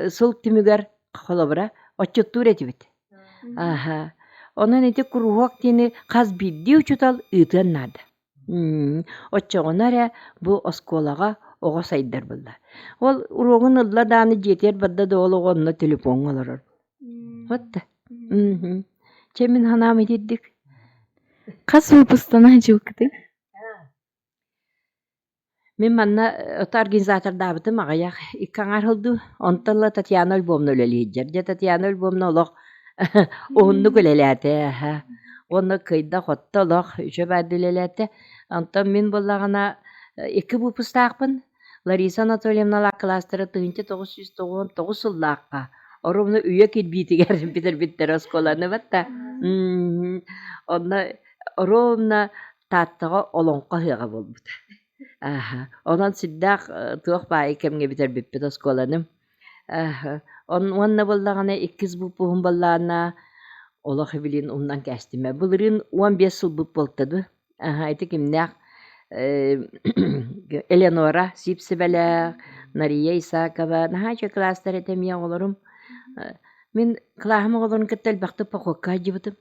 сыл түмүгэр холобура отчуттуур этибит. Аһа. Онон ити куруһуок диэни хас биирдии учуутал ыытыан наада. Оччоҕуна эрэ бу оскуолаҕа оҕо сайдар буолла. Ол уруогун ылла даҕаны дьиэтигэр барда да ол оҕо онно телефоҥҥа олорор. Вот да. Чэ мин санаам итирдик. Хас выпустана дьылкытый? Мин манна ото организатордаабытым аҕыйах икки аҥаар сыл дуу. Онтон ыла Татьяна Львовна үлэлии сылдьар. Дьэ Татьяна Львовна олох уһуннук үлэлээтэ Уонна кыайда-хотто олох үчүгэй баайда үлэлээтэ. Онтон мин буоллаҕына икки выпустаахпын. Лариса Анатольевналаах кылаастара 1999 сыллаахха оруобуна үйэ кирбиитигэр бүтэрбиттэрэ оскуоланы батта. Онно оруобуна. Тааттаҕа олоҥхо ыһыаҕа буолбута. Ааһа, онон сүрдээх туох баайы кэмҥэ бүтэрбиппит оскуоланы. Ааһа, уонна буоллаҕына иккис выпуһум буоллаҕына олох билин умнан кээстим ээ. Былырыын 15 сылбыт буолта дуу. Аһа, ити кимнээх Элеонора Сивцевэлээх, Нария Исакова наһаа үчүгэй кылаастар этэ эмиэ оҕолорум. Мин кылааһым оҕолорун кытта элбэхтик походка сылдьыбытым.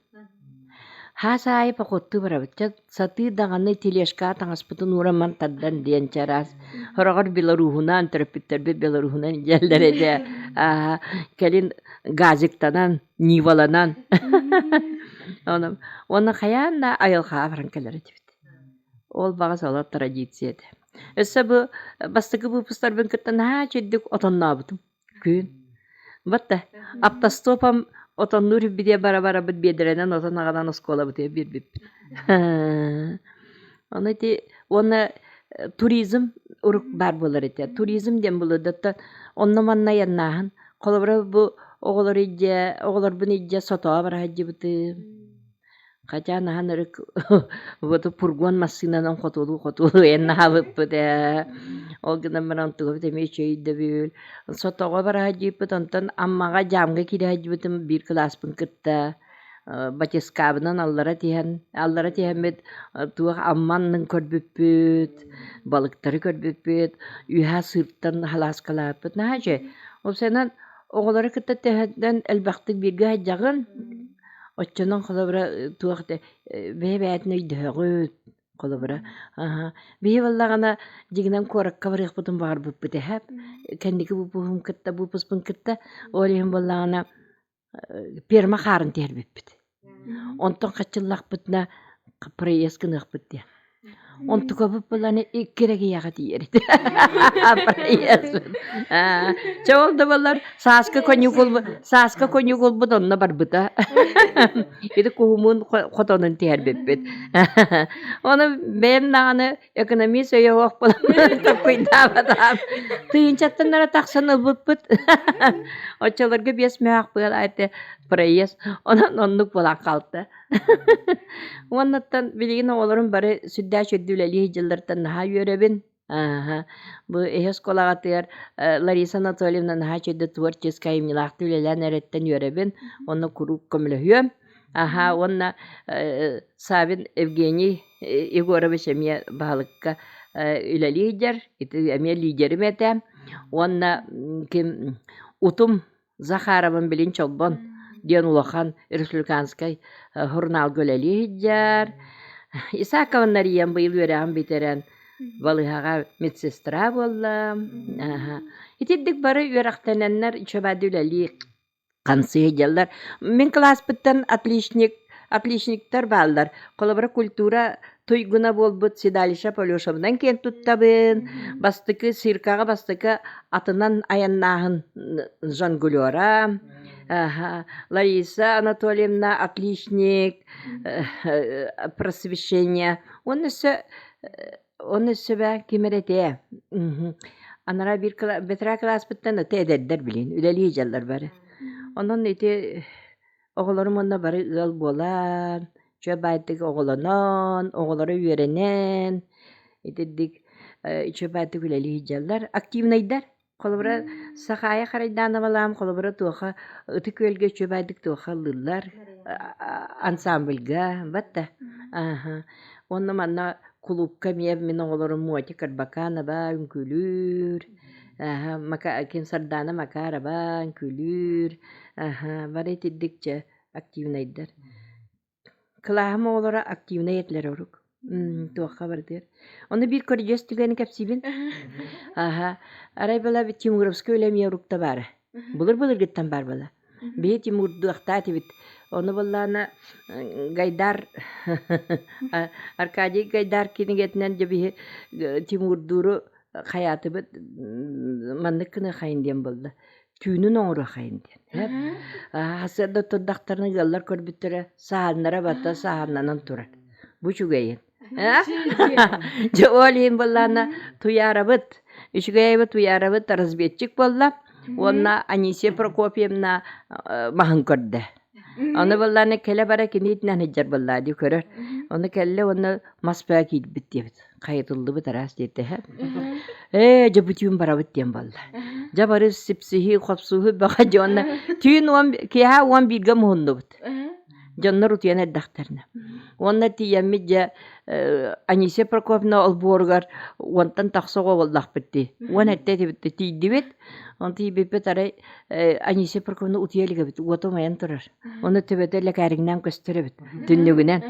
Хаас аайы походтуу барабыт. Чэ, сатыы даҕаны тележкаҕа таҥаспытын ууран тардан диэн чараас. Сороҕор белоруһунан, төрөппүттэрбит белоруһунан илдьэллэр этэ. Аа, кэлин газиктанан, ниваланан. Ону уонна хайаан да айылҕаҕа баран кэлэр этибит. Ол баҕас олор традиция этэ. Өссө бу бастакы выпустарбын кытта наһаа үчүгдүк отоннообутум. Күн. Батта автостопом отоннуур үрбүтүгэр бара-барабыт биэдэрэнэн отон аҕалан оскуолабытыгар биэрбиппит. Ону ити уонна туризм урук баар буолар этэ. Туризм диэн былырдаттан онно-манна айаннааһын. Холобура бу оҕолору илдьэ, оҕолорбун илдьэ Сотоҕо бара сылдьыбытым. Хотя наһаа ынырык вот пургуон массыынанан хотуолуу-хотуолуу айаннаабыппыт ээ. Ол гынан баран онтугабыт эмиэ үчүгэй өйдөбүл. Сотоҕо бара сылдьыбыппыт, онтон Аммаҕа дьаамга киирэ сылдьыбытым биир кылааспын кытта батискабынан аллара түһэн, аллара түһэммит туох Амма аннын көрбүппүт, балыктары көрбүппүт, үөһэ сыыртан халааскалаабыппыт. Наһаа үчүгэй. Уопсайынан оҕолору кытта төһөнөн элбэхтик бииргэ сылдьаҕын, Оччонон холобура туох да бэйэ-бэйэтин өйдөһөҕүт холобура аһа биһи буоллаҕына дьиҥинэн куоракка барыахпытын баҕарбыппыт эһэ кэнники выпуһум кытта выпускпун кытта ол иһин буоллаҕына ферма хаарын түһэрбиппит онтон хаччыллахпытына проезд гыныахпыт диэн Онтукабыт булан икки эрэ киһиэхэ тиийэр этэ. Чэ ол да буоллар сааскы коньюкулбут сааскы коньюкулбут онно барбыта. Ити куһумуун хотонун түһэрбиппит. Ону бэйэм даҕаны экономист өйө суох буолан толкуйдаабатаҕым. Тыһыынчаттан эрэ тахсан ылбыппыт. Оччолорго биэс мөһөөх быал этэ проезд. Онон оннук буолан хаалта. Уоннаттан билигин оҕолорум бары сүрдээх үчүгэйдик үлэлии сылдьалларыттан наһаа үөрэбин. Ааһа, бу эһи оскуолаҕытыгар Лариса Анатольевна наһаа үчүгэйдик творческай айымньылаахтык үлэлээн эрэриттэн үөрэбин уонна куруук көмөлөһүөм. Аһаа уонна Савин Евгений Егорович эмиэ баһылыкка үлэлии сылдьар, ити эмиэ лидерим этэ. Уонна ким Утум Захаровым билин Чолбон диэн улахан республиканскай сурунаалга үлэлии сылдьар. Исакова Нариян быйыл үөрэҕин бүтэрэн балыыһаҕа медсестра буолла. Итирдик бары үөрэхтэнэннэр үчүгэйдик үлэлии хамсыы сылдьаллар. Мин кылааспыттан отличник отличниктар бааллар. Холобура, культура туйгуна буолбут Седалища Полешевнан киэн туттабын. Бастакы циркаҕа бастакы атынан айаннааһын жонглера. Лариса Анатольевна отличник просвещение. Уонна өссө уонна өссө бээ ким эрэ этиэ. Анараа биир бэтэрээ кылааспыттан аты эдэрдэр билин үлэлии дьаллар бары. Онон ити Оҕолорум уонна бары ыал буолан, үчүгэй баайдык оҕолонон, оҕолоро үөрэнэн, итирдик үчүгэй баайдык үлэлии сылдьаллар. Активнайдар. Холобура, Сахаайа Харайдановалаам холобура туоха Ытык Күөлгэ үчүгэй баайдык туоха ыллыыллар ансамбльга батта. Ааһа. Уонна манна кулуупка эмиэ мин оҕолорум Мотя Карбаканова үҥкүүлүүр, ааһа Мака ким Сардаана Макарова үҥкүүлүүр, Аһаа, бары итирдик дьэ активнайдар. Кылааһым оҕолоро активнай этилэр орук. Туохха барытыгар. Ону биир көрүдьүөс түгэни кэпсиибин. Аһа, арай была Тимуровскай үлэ эмиэ урукта баара. Былыр-былыргыттан баар была. Биһи Тимурдуохтаа этибит. Ону буоллаҕына Гайдар Аркадий Гайдар кинигэтинэн дьэ биһи Тимурдууру хайаатыбыт маннык гыныахайын диэн буолла. Түүнүн оҥоруохайын диэн. Сарсыарда турдахтарына ыаллар көрбүттэрэ саһааннара бата саһааннанан турар. Бу үчүгэйин. Дьэ ол иһин буоллаҕына Туйаарабыт, үчүгэйэбит Туйаарабыт разведчик буолла уонна Анисия Прокопьевна маһын көрдө. Ону буоллаҕына кэлэ-бара кини итинэн сылдьар буоллаа дии көрөр. Ону кэллэ уонна мас баа киирбит диэбит. Хайытыллыбыт араас диэтэ. Ээ, дьэ бу түүн барабыт диэн буолла. Дьэ бары сипсиһии, хопсуһуу бөҕө дьэ уонна түүн уон киэһэ 11-гэ муһуннубут. Дьоннор утуйан эрдэхтэринэ. Уонна тиийэммит дьэ Анисия Прокопьевна олбуоругар уонтан тахса оҕо буоллахпыт дии. Уон эрдэ этибит тиийдибит. Онтон тиийбиппит арай Анисия Прокопьевна утуйа илик эбит, уота умайан турар. Ону төбөтө лэкээриҥнээн көстөр эбит түннүгүнэн.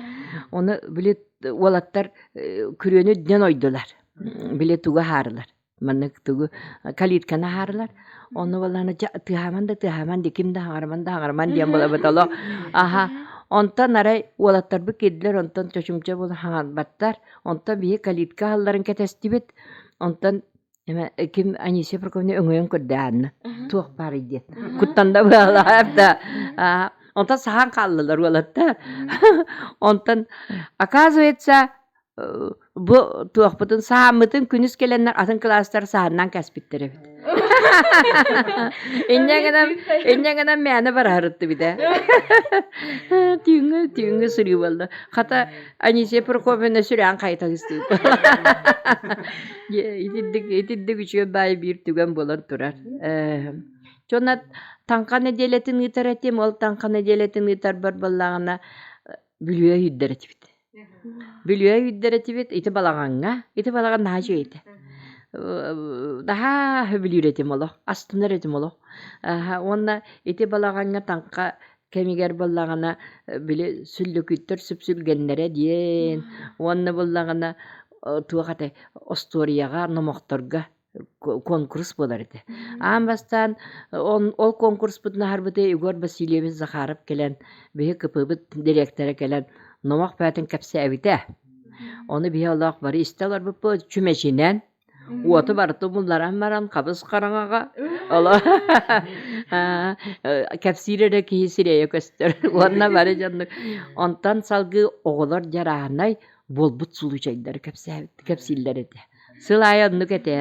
Ону били уолаттар күрүөнү үрдүнэн ойдулар. Били тугу аһаарылар. Маннык тугу калитканы аһаарылар. Онно буоллаҕына дьэ тыаһааман да тыаһааман дии, ким да хаҥараман да хаҥараман диэн буолабыт олох. Аһа онтон арай уолаттарбыт киирдилэр, онтон чочумча буола хаҥарбаттар. Онтон биһи калитка аһалларын кэтэстибит. Онтон Эмэ ким Анисия Прокопьевна өҥөйөн көрдө Анна туох баарый диэн куттанна быһалаах да онтон саһаан хааллылар уолаттар онтон оказывается бу туохпутун сааммытын күнүс кэлэннэр атын кылаастар саһаннаан кэспиттэр эбит инньэ гынан инньэ гынан мээнэ бараһырыттыбит ээ түүҥҥү түүҥҥү сырыы буолла хата Анисия Прокопьевна сүрэҕин хайыта ыстыыт Итинник итинник үчүгэй баай биир түгэн буолан турар. Дьоно таҥха нэдиэлэтин ыытар этим, ол таҥха нэдиэлэтин ыытарбар буоллаҕына Бүлүүгэ үүрдэр этибит. Бүлүүгэ үүрдэр этибит ити балаҕаҥҥа, ити балаҕан наһаа үчүгэй этэ. Наһаа сөбүлүүр этим олох, астынар этим олох. Уонна ити балаҕаҥҥа таҥха кэмигэр буоллаҕына били сүллүкүттэр сүпсүлгэннэрэ диэн уонна буоллаҕына туох этэй остуоруйаҕа номохторго куонкурус буолар этэ. Аан бастаан ол куонкуруспутун аһарбыта Егор Васильевич Захаров кэлэн биһи КП-быт дириэктэрэ кэлэн номох бөҕөтүн кэпсээбитэ. Ону биһи олох бары истэ олорбуппут чүмэчинэн Уоту барыта умулларан баран хабыс хараҥаҕа оло кэпсиир эрэ киһи сирэйэ көстөр уонна бары дьоннук онтон салгыы оҕолор дьарааһынай буолбут случайдары кэпсээбит кэпсииллэр этэ. Сыл аайы оннук этэ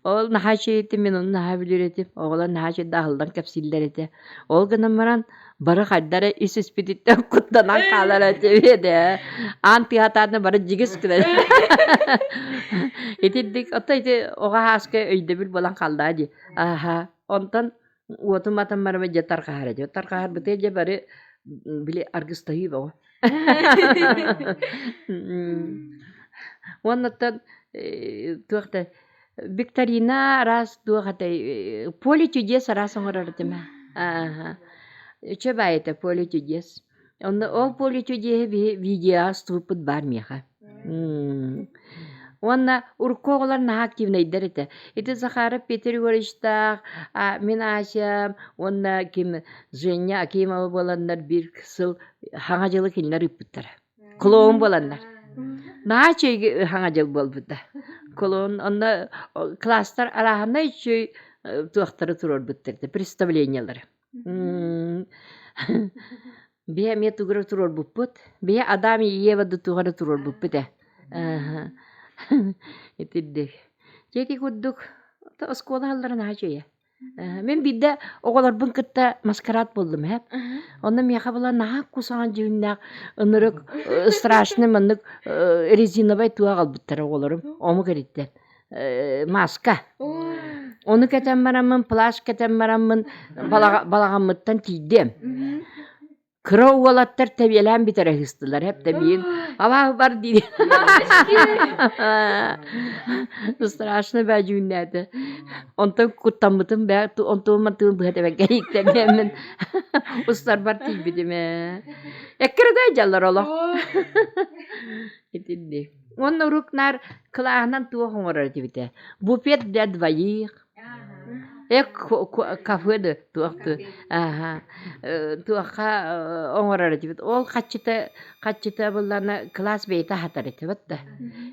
Ол наһаа үчүгэй этим, мин ону наһаа билэр этим. Оҕолор наһаа үчүгэй аһыллан кэпсииллэр этэ. Ол гынан баран бары хайда эрэ ис-испититтэн куттанан хаалар этибит ээ. Аан тыаһатаатына бары дьигис гынан. Итинник оттон ити оҕо ааска өйдөбүл буолан хааллаҕа дии. Аһа. Онтон уотум атан бараммыт дьэ тарҕаһар этэ. Тарҕаһарбытыгар дьэ бары били аргыстаһыы бөҕө. Уоннаттан туох да Викторина араас туох этэй поле чудес араас оҥорор этим ааһа үчүгэй баайы этэ поле чудес онно ол поле чудеһы биһи видеоҕа устубуппут баар миэхэ уонна урукку оҕолор наһаа активнайдар этэ ити Захаров Петр Егоровичтаах мин Асям уонна ким Женя Акимова буоланнар биир сыл Хаҥа дьылы кинилэр ыыппыттара Клоун буоланнар. Наһаа үчүгэй хаҥа дьыл буолбута. Клоун онно класстар арааһынай үчүгэй туохтары туруорбуттар этэ, представлениелары. Биһи эмиэ тугу эрэ туруорбуппут. Биһи Адам и Ева да туох эрэ туруорбуппут ээ. Итирдик. Дьэ ити курдук оскуола аһыллара наһаа үчүгэй. Мин биирдэ оҕолорбун кытта маскарад буоллум ээ. Онно миэхэ була наһаа кусаҕан дьүһүннээх ынырык страшный маннык резиновай туох аҕалбыттара оҕолорум омук эриттэн маска. Ону кэтэн бараммын плащ кэтэн бараммын балаҕаммыттан тиийдим. Кыра уолаттар тэбиэлээн бүтэрэ сыстылар эп-тэбиин абааһы бар диир. Страшно бээ дьүүннээтэ. Онтон куттаммытым бээ онтуон мантыын быһа тэбэн кэрийтэммин устарбар тиийбитим ээ. Эккирэтэ дьаллар олох. Итинник. Уонна урук наар кылааһынан туох оҥорор этибитэ. Буфет для двоих. Кафе да туох ааһа туохха оҥорор этибит. Ол хаччыта хаччыта буллаҕына кылаас бэйэтэ аһатар этибит да.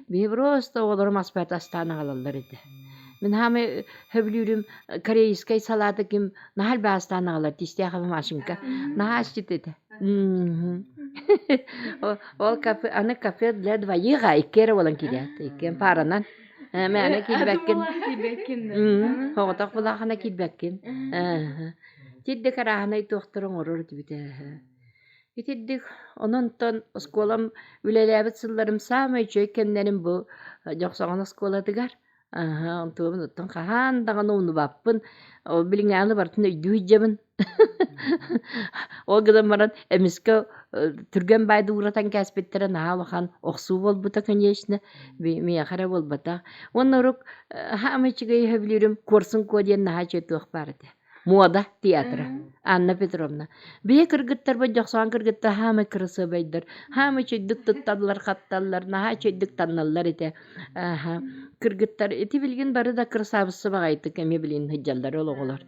Биһи просто оҕолорум аспайт астаан аҕалаллар этэ. Мин хаамай сөбүлүүрүм корейскай салааты ким наһаа элбэх астаан аҕалар тиистээх Машенька наһаа асчыт этэ. Ол кафе аны кафе для двоих икки эрэ буолан киирээт иккиэн пааранан Мээнэ киирбэккин. Киирбэккин. Соҕотох булаахына киирбэккин. Тирдик арааһынай туохтар оҥорор этибит. Итирдик онон-онтон оскуолам үлэлээбит сылларым саамай үчүгэй кэмнэрим бу Дьохсоҕон оскуолатыгар. Аһа, онтуобун оттон хаһан даҕаны умнубаппын. Ол билиҥҥээни барытын өйдүү сылдьабын. Ол гынан баран эмискэ түргэн баайды ууратан кээспиттэрэ наһаа улахан охсуу буолбута, конечно, миэхэ эрэ буолбатах. Уонна урук хаамай үчүгэй сөбүлүүрүм Куорсун Куо диэн наһаа үчүгэй туох баар этэ. Муода театра. Анна Петровна. Бэйэ кыргыттарбыт дьохсоон кыргыттар хаамай кырасыабайдар, хаамай үчүгдүк тутталлар, хапталлар, наһаа үчүгдүк танналлар этэ. Ааха. Кыргыттар ити билигин бары да кырасаабысса баҕайытык эмиэ билигин сылдьаллар ол оҕолор.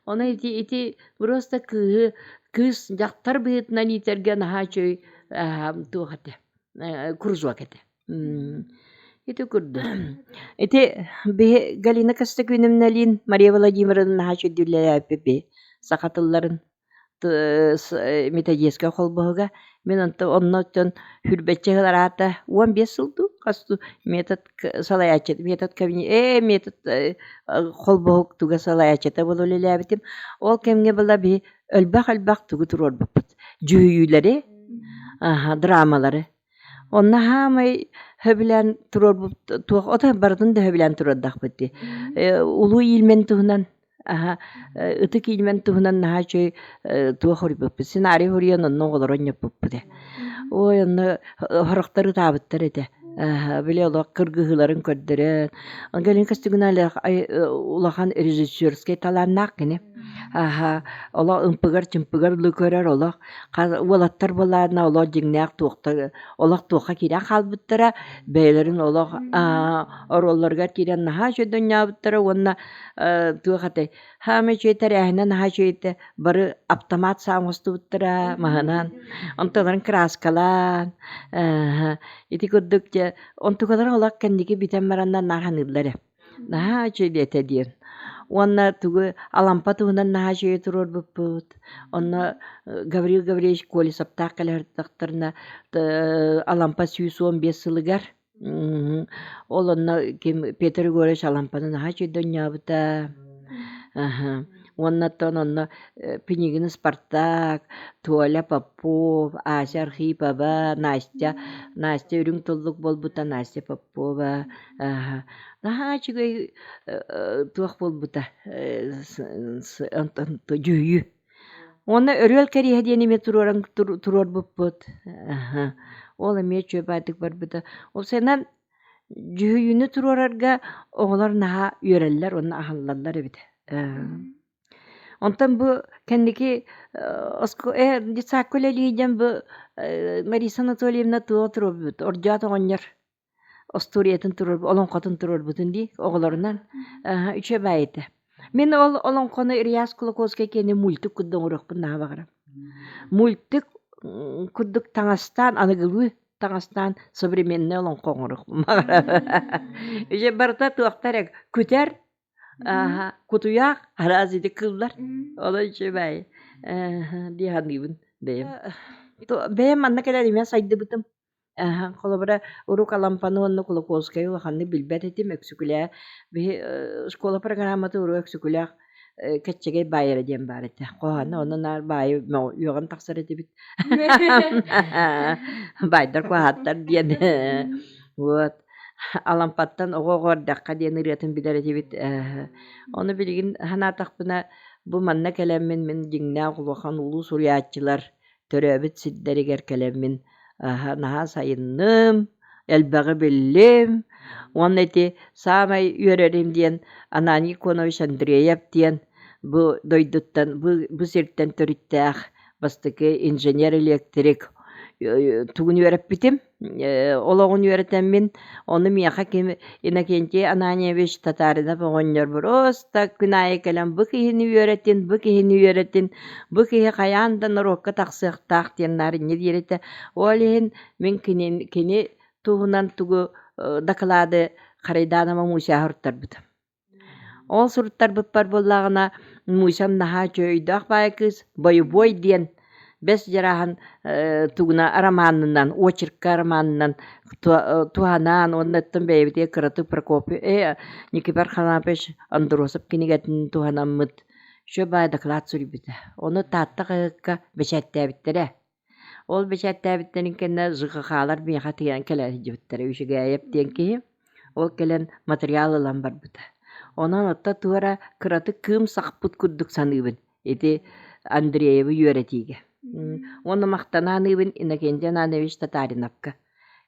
Ону ити ити просто кыыһы кыыс дьахтар быһыытынан иитэргэ наһаа үчүгэй туох этэ кружок этэ. Ити курдук. Ити биһи Галина Костякиновналыын Мария Владимировна наһаа үчүгэй би саха тылларын методическай холбоһуга. Мин онто онно оттон хүрбэччэ сыл араата 15 сыл дуу хас дуу метод салайааччы метод кабинет метод холбоһук туга салайааччыта буола үлэлээбитим. Ол кэмҥэ была биһи элбэх-элбэх тугу туруорбуппут. Дьүһүйүүлэри, драмалары. Онно хаамай сөбүлээн туруорбут туох ото барытын да сөбүлээн туруордахпыт дии. Улуу Иилмэн туһунан аһа Ытык Иилмэн туһунан наһаа үчүгэй туох хоруйбуппут сценарий хоруйан онно оҕолору онньоппуппут ээ. Ой онно сорохтор ытаабыттар этэ. Били олох кыргыһыыларын көрдөрөн. Галина Костюгина улахан режиссерскай талааннаах кини. Аһа олох ымпыгар-чымпыгар ылы көрөр олох уолаттар буоллаҕына олох дьиҥнээх туохта олох туохха киирэн хаалбыттара бэйэлэрин олох оруолларыгар киирэн наһаа үчүгэй донньообуттара уонна туох этэй хаамай үчүгэй тэрээһинэ наһаа үчүгэй этэ бары аптамаат саа оҥостубуттара маһынан онтуларын кырааскалаан ити курдук дьэ онтукалара олох кэнники бүтэн бараннар наар саныыллар ээ Наһаа үчүгэй этэ диэн. Уонна тугу Алампа туһунан наһаа үчүгэй туруорбуппут. Онно Гаврил Гаврильевич Колесовтаах кэлэ сырыттахтарына Алампа 115 сылыгар ол онно ким Петр Егорович Алампаны наһаа үчүгэй донньообута. Уонна оттон онно Пинигин Спартак, Толя Попов, Ася Архипова, Настя, Настя үрүҥ туллук буолбута, Настя Попова Наһаа үчүгэй туох буолбута онтон дьүһүйүү. Уонна өрүөл кэриэһэ диэн эмиэ туруоран туруорбуппут. Ол эмиэ үчүгэй баайдык барбыта. Ол сэнэн дьүһүйүүнү туруорарга оҕолор наһаа үөрэллэр уонна аһыллаллар эбит. Онтон бу кэнники детсадка үлэлии диэн бу Мариса Анатольевна туох туруорбут Ордьоот оҕонньор остуоруйатын туруорбут, олоҥхотун туруорбутун дии оҕолорунан үчүгэй баайы этэ. Мин ол олоҥхону Ильяс Кулаковскай киэнэ мультик курдук оҥоруохпун наһаа баҕарабын. Мультик курдук таҥастаан, аныгылыы таҥастаан современный олоҥхо оҥоруохпун баҕарабын. Дьэ барыта туохтар эрэ күтэр, кутуйах, араас ити кыыллар. Олор үчүгэй дии саныыбын бэйэм. Бэйэм манна кэлэн эмиэ сайдыбытым. Холобура, урук Алампаны уонна Кулаковскайы улаханнык билбэт этим. Өксөкүлээх биһи школа программата урук Өксөкүлээх Кэччэгэй баайара диэн баар этэ. Хоһооно онно наар баайы үөҕэн тахсар этибит. Баайдар куоһааттар диэн. Вот. Алампаттан оҕо-оҕо эрдэххэ диэн ырыатын билэр этибит. Ону билигин санаатахпына, бу манна кэлэммин мин дьиҥнээх улахан улуу суруйааччылар төрөөбүт сирдэригэр кэлэммин наһаа сайынным, элбэҕи биллим уонна ити саамай үөрэрим диэн Ананий Конович Андреев диэн бу дойдуттан бу сиртэн төрүттээх бастакы инженер-электрик тугун үөрэппитим олоҕун үөрэтэммин ону миэхэ ким Иннокентий Ананьевич Татаринов оҕонньор просто күн аайы кэлэн бу киһини үөрэтин бу киһини үөрэтин бу киһи хайаан да норуокка тахсыахтаах диэн наар инньэ диир этэ ол иһин мин кини кини туһунан тугу дакылаады Харайданова Муся суруттарбытым. Ол суруттарбыппар буоллаҕына, Мусям наһаа үчүгэй өйдөөх баайа кыыс «Бойобуой» диэн бэс дьарааһын тугуна романынан, очерка романынан туһанаан уонна оттон бэйэбитигэр кыратык Прокопий Никифор Харлампович Андросов кинигэтин туһанаммыт үчүгэй баайа дакылаат суруйбута. Ону Таатта хаһыакка бэчээттээбиттэрэ. Ол бэчээттээбиттэрин кэннэ ЖКХ-лар миэхэ тиийэн кэлэ сылдьыбыттара Үчүгээйэп диэн киһи. Ол кэлэн материал ылан барбыта. Онон отто туора кыратык кыым сахпыт курдук саныыбын ити Андреевы үөрэтиигэ. Уонна махтана аныыбын Иннокентий Ананович Татариновка.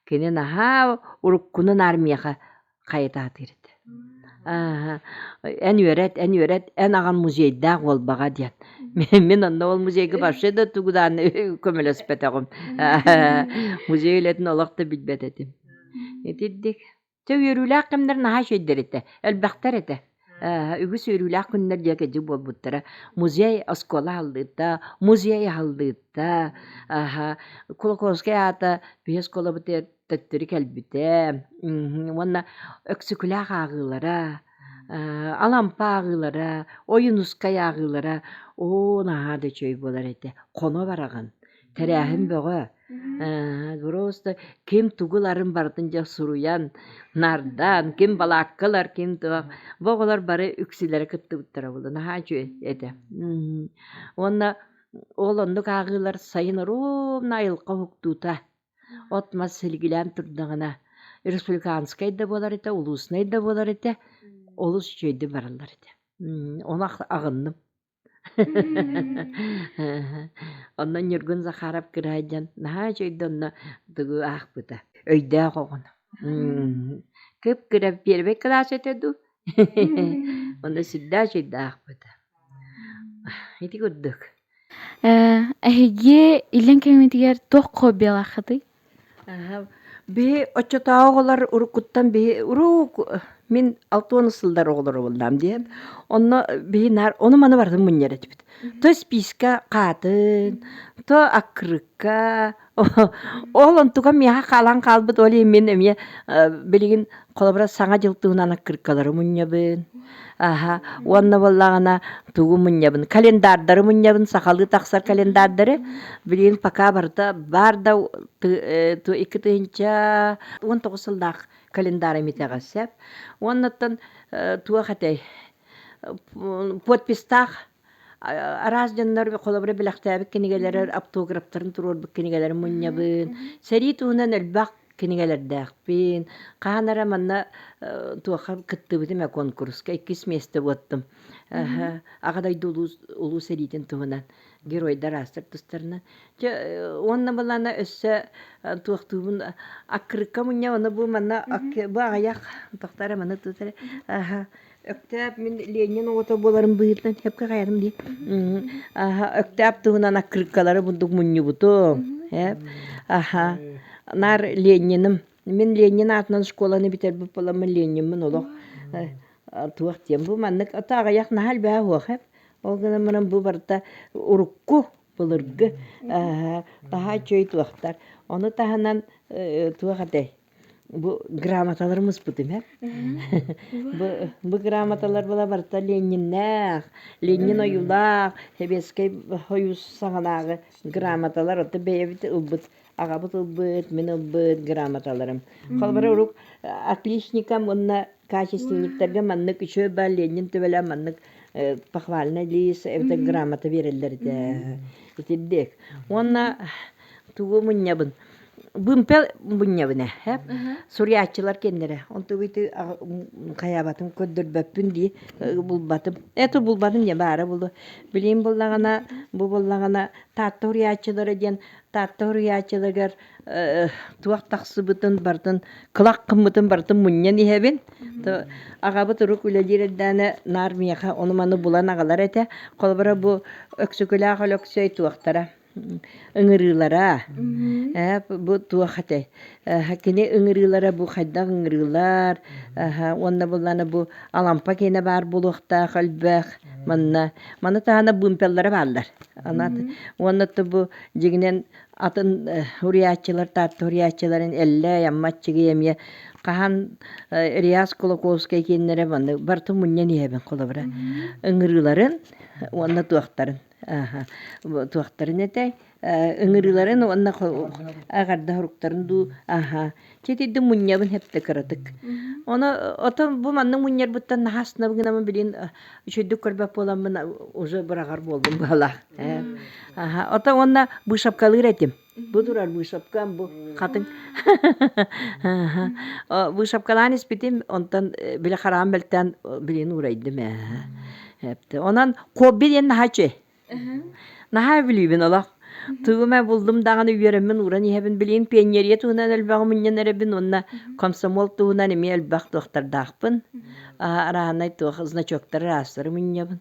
Кини наһаа уруккунун армияҕа хайытаатыыр этэ. Аа, эн үөрэт, эн үөрэт, эн аҕам музейдаах буолбаҕа диэн. Мин онно ол музейга вообще да тугу даҕаны көмөлөспөтөҕүм. Музей үлэтин олох да билбэт этим. Итирдик. Чэ үөрүүлээх кэмнэр наһаа үчүгэйдэр этэ, элбэхтэр этэ. Үгүс үөрүүлээх күннэр диэки дьик буолбуттара. Музей оскуола аһыллыыта, музей аһыллыыта, аһа, Кулаковскай аата биһи оскуолабытыгар төттөрү кэлбитэ. Уонна Өксөкүлээх ааҕыылара, Алампа ааҕыылара, Ойуунускай ааҕыылара оо наһаа да үчүгэй буолар этэ. Хоно бараҕын, тэрээһин бөҕө. Просто ким тугу ыларын барытын дьэ суруйан, нардаан, ким балаакка ылар, ким туох. Бу оҕолор бары үксүлэрэ кыттыбыттара буолуо, наһаа үчүгэй этэ. Уонна ол оннук ааҕыылар сайын ровно айылҕа уһуктуута от-мас силигилээн турдаҕына республиканскай да буолар этэ, улууснай да буолар этэ, олус үчүгэйдик бараллар этэ. Ону аҕынным. Онно Ньургун Захаров кыраайдьан наһаа үчүгэйдик онно тугу аахпыта. Өйдөөх оҕону. Кып-кыра первый класс этэ дуу? Онно сүрдээх үчүгэйдик аахпыта. Ити курдук. Эһиги иллэҥ кэмҥитигэр туох хоббилааххытый? Биһи оччотооҕу оҕолор уруккуттан биһи урук мин 60 сыллар оҕолоро буоллаам диэн онно биһи наар ону-маны барытын мунньар этибит. То списка хаатын, то аккырыкка ол онтука миэхэ хаалан хаалбыт ол иһин мин эмиэ билигин холобура саҥа дьыл туһунан аккырыккалары мунньабын. Аһа, уонна буоллаҕына тугу мунньабын? Календардары мунньабын, сахалыы тахсар календардары. Билигин пока барыта баар да 2019 сыллаах календарь итэҕэс сөп. Уоннаттан туох этэй? Подпистаах араас дьоннор холобура бэлэхтээбит кинигэлэрэ автографтарын туруорбут кинигэлэрин мунньабын. Сэрии туһунан элбэх кинигэлэрдээхпин. Хаһан эрэ манна туохха кыттыбытым ээ куонкуруска иккис миэстэ буоттум. Аҕа дойду улуу, улуу сэриитин туһунан геройдар аастар тустарынан. Дьэ уонна былаана өссө туохтуубун аккырыкка мунньа ону бу манна бу аҕыйах тохтоо маны тутар Өктөөп мин Ленин оҕото буоларым быһыытынан сөпкө хайарым дии. Өктөөп туһунан аккырыыккалары бурдук мунньубутум. Аха. Наар Лениным. Мин Ленин аатынан школаны бүтэрбит буоламмын Лениммин олох туох диэн бу маннык ото аҕыйах наһаа элбэҕэ суох Ол гынан баран бу барыта урукку былыргы таһаа үчүгэй туохтар. Ону таһынан туох этэй Бу грамоталары муспутум ээ. Бу, бу грамоталар была барыта Лениннээх, Ленин ойуулаах, Сэбиэскэй Союз саҕанааҕы грамоталар оттон бэйэбит ылбыт, аҕабыт ылбыт, мин ылбыт грамоталарым. Холобура урук отличникам уонна качественниктарга маннык үчүгэй баар Ленин төбөлөөн маннык похвальный лист эбэтэр грамота биэрэллэр этэ. Итирдик. Уонна тугу мунньабын? Бымпел мунньабын ээ. Суруйааччылар кэннэрэ. Онтугу ити хайаабатым көрдөрбөппүн дии булбатым. Это булбатым дьэ баара булу. Билигин буллаҕына, бу буллаҕына Таатта суруйааччылара диэн Таатта суруйааччыларыгар туох тахсыбытын барытын кылах гыммытын барытын мунньан иһэбин. Аҕабыт урук үлэлиир эрдэҕинэ наар миэхэ ону-маны булан аҕалар этэ. Холобура бу Өксөкүлээх Өлөксөй туохтара ыҥырыылара ээ бу туох этэй кини ыҥырыылара бу хайдах ыҥырыылар уонна буллаана бу Алампа киэнэ баар буолуохтаах элбэх манна маны таһынан быымпеллара бааллар уонна бу дьиҥинэн атын уруйааччылар Таатта уруйааччыларын Эллэй Амма Аччыгый эмиэ хаһан Реас Кулаковскай киэннэрэ манна барытын мунньан иһэбин холобура ыҥырыыларын уонна туохтарын туохтарын этэй ыҥырыыларын уонна аҕарда хоруктарын дуу аха чэтирди мунньабын хэптэ кыратык ону отон бу маннык мунньарбыттан наһаа астынабын гынамын билин үчүгдүк көрбөт буоламмын уже быраҕар буоллум быһалаах аха ото уонна быышапкалыыр этим. Бу турар вышапкам бу хатыҥ. Вышапкалаан испитим, онтон били хараам бэлтээн билин уурайдым ээ. Онон хобби диэн наһаа үчүгэй. Наһаа бүлүүбүн олох. Тугу эмэ буллум даҕаны үөрэммин ууран иһэбин. Билигин пионерия туһунан элбэҕи мунньан эрэбин уонна комсомол туһунан эмиэ элбэх туохтардаахпын. Арааһынай туох значоктары араастары мунньабын.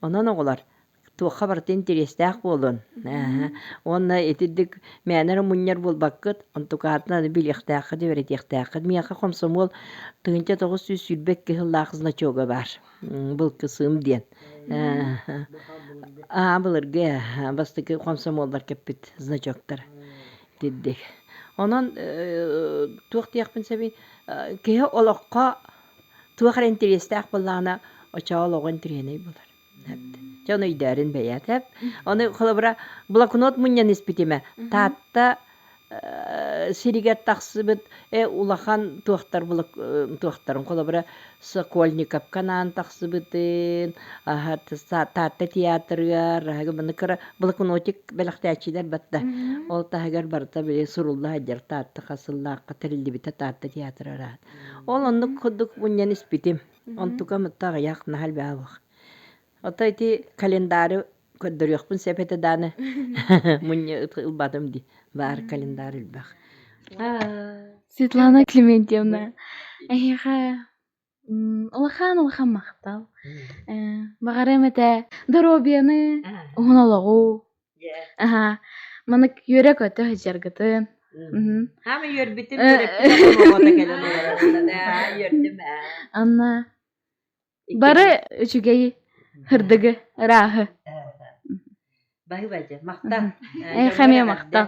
Онон оҕолор туохха барыта интэриэстээх буолун. Уонна итирдик мээнэ эрэ мунньар буолбаккыт, онтукаатын аны билиэхтээххит, үөрэтиэхтээххит. Миэхэ хомсомуол 1922 сыллаах значога баар. Былкысыым диэн. Аа былыргы бастакы хомсомуоллар кэппит значоктар итирдик. Онон туох диэхпин сөбүй киһи олоххо туох эрэ интэриэстээх буоллаҕына оччоҕо олоҕо интэриэһинэй буолар. Дьэ ону өйдөөрүн бэйэтэп. Ону холобура блокнот мунньан испитимэ. Таатта сиригэр тахсыбыт улахан туохтар туохтарын холобура Сокольниковка анаан тахсыбытын, Таатта театрыгар, маны кыра блокнотик бэлэхтээччилэр батта. Ол таһыгар барыта били сурулла сылдьар Таатта хасыллаахха тэриллибитэ Таатта театра араат. Ол оннук курдук мунньан испитим. Онтукам ытта аҕыйах наһаа элбэх. Ото ити календары көрдөрүөхпүн сөп этэ дааны мунньа ылбатым дии. Баар календарь элбэх. Светлана Климентьевна, эһиэхэ улахан-улахан махтал. Баҕарыам этэ доруобуйаны, уһун олоҕу, Аһаа, маннык үөрэ-көтө сылдьаргытын. Хаама үөрбүтүм, үөрэппит оҕото кэлэн олорор. Үөрдүм ээ. Анна бары үчүгэйи, сырдыгы, ырааһы. Баһыыбадьа, махтал. Эйиэхэ эмиэ махтал.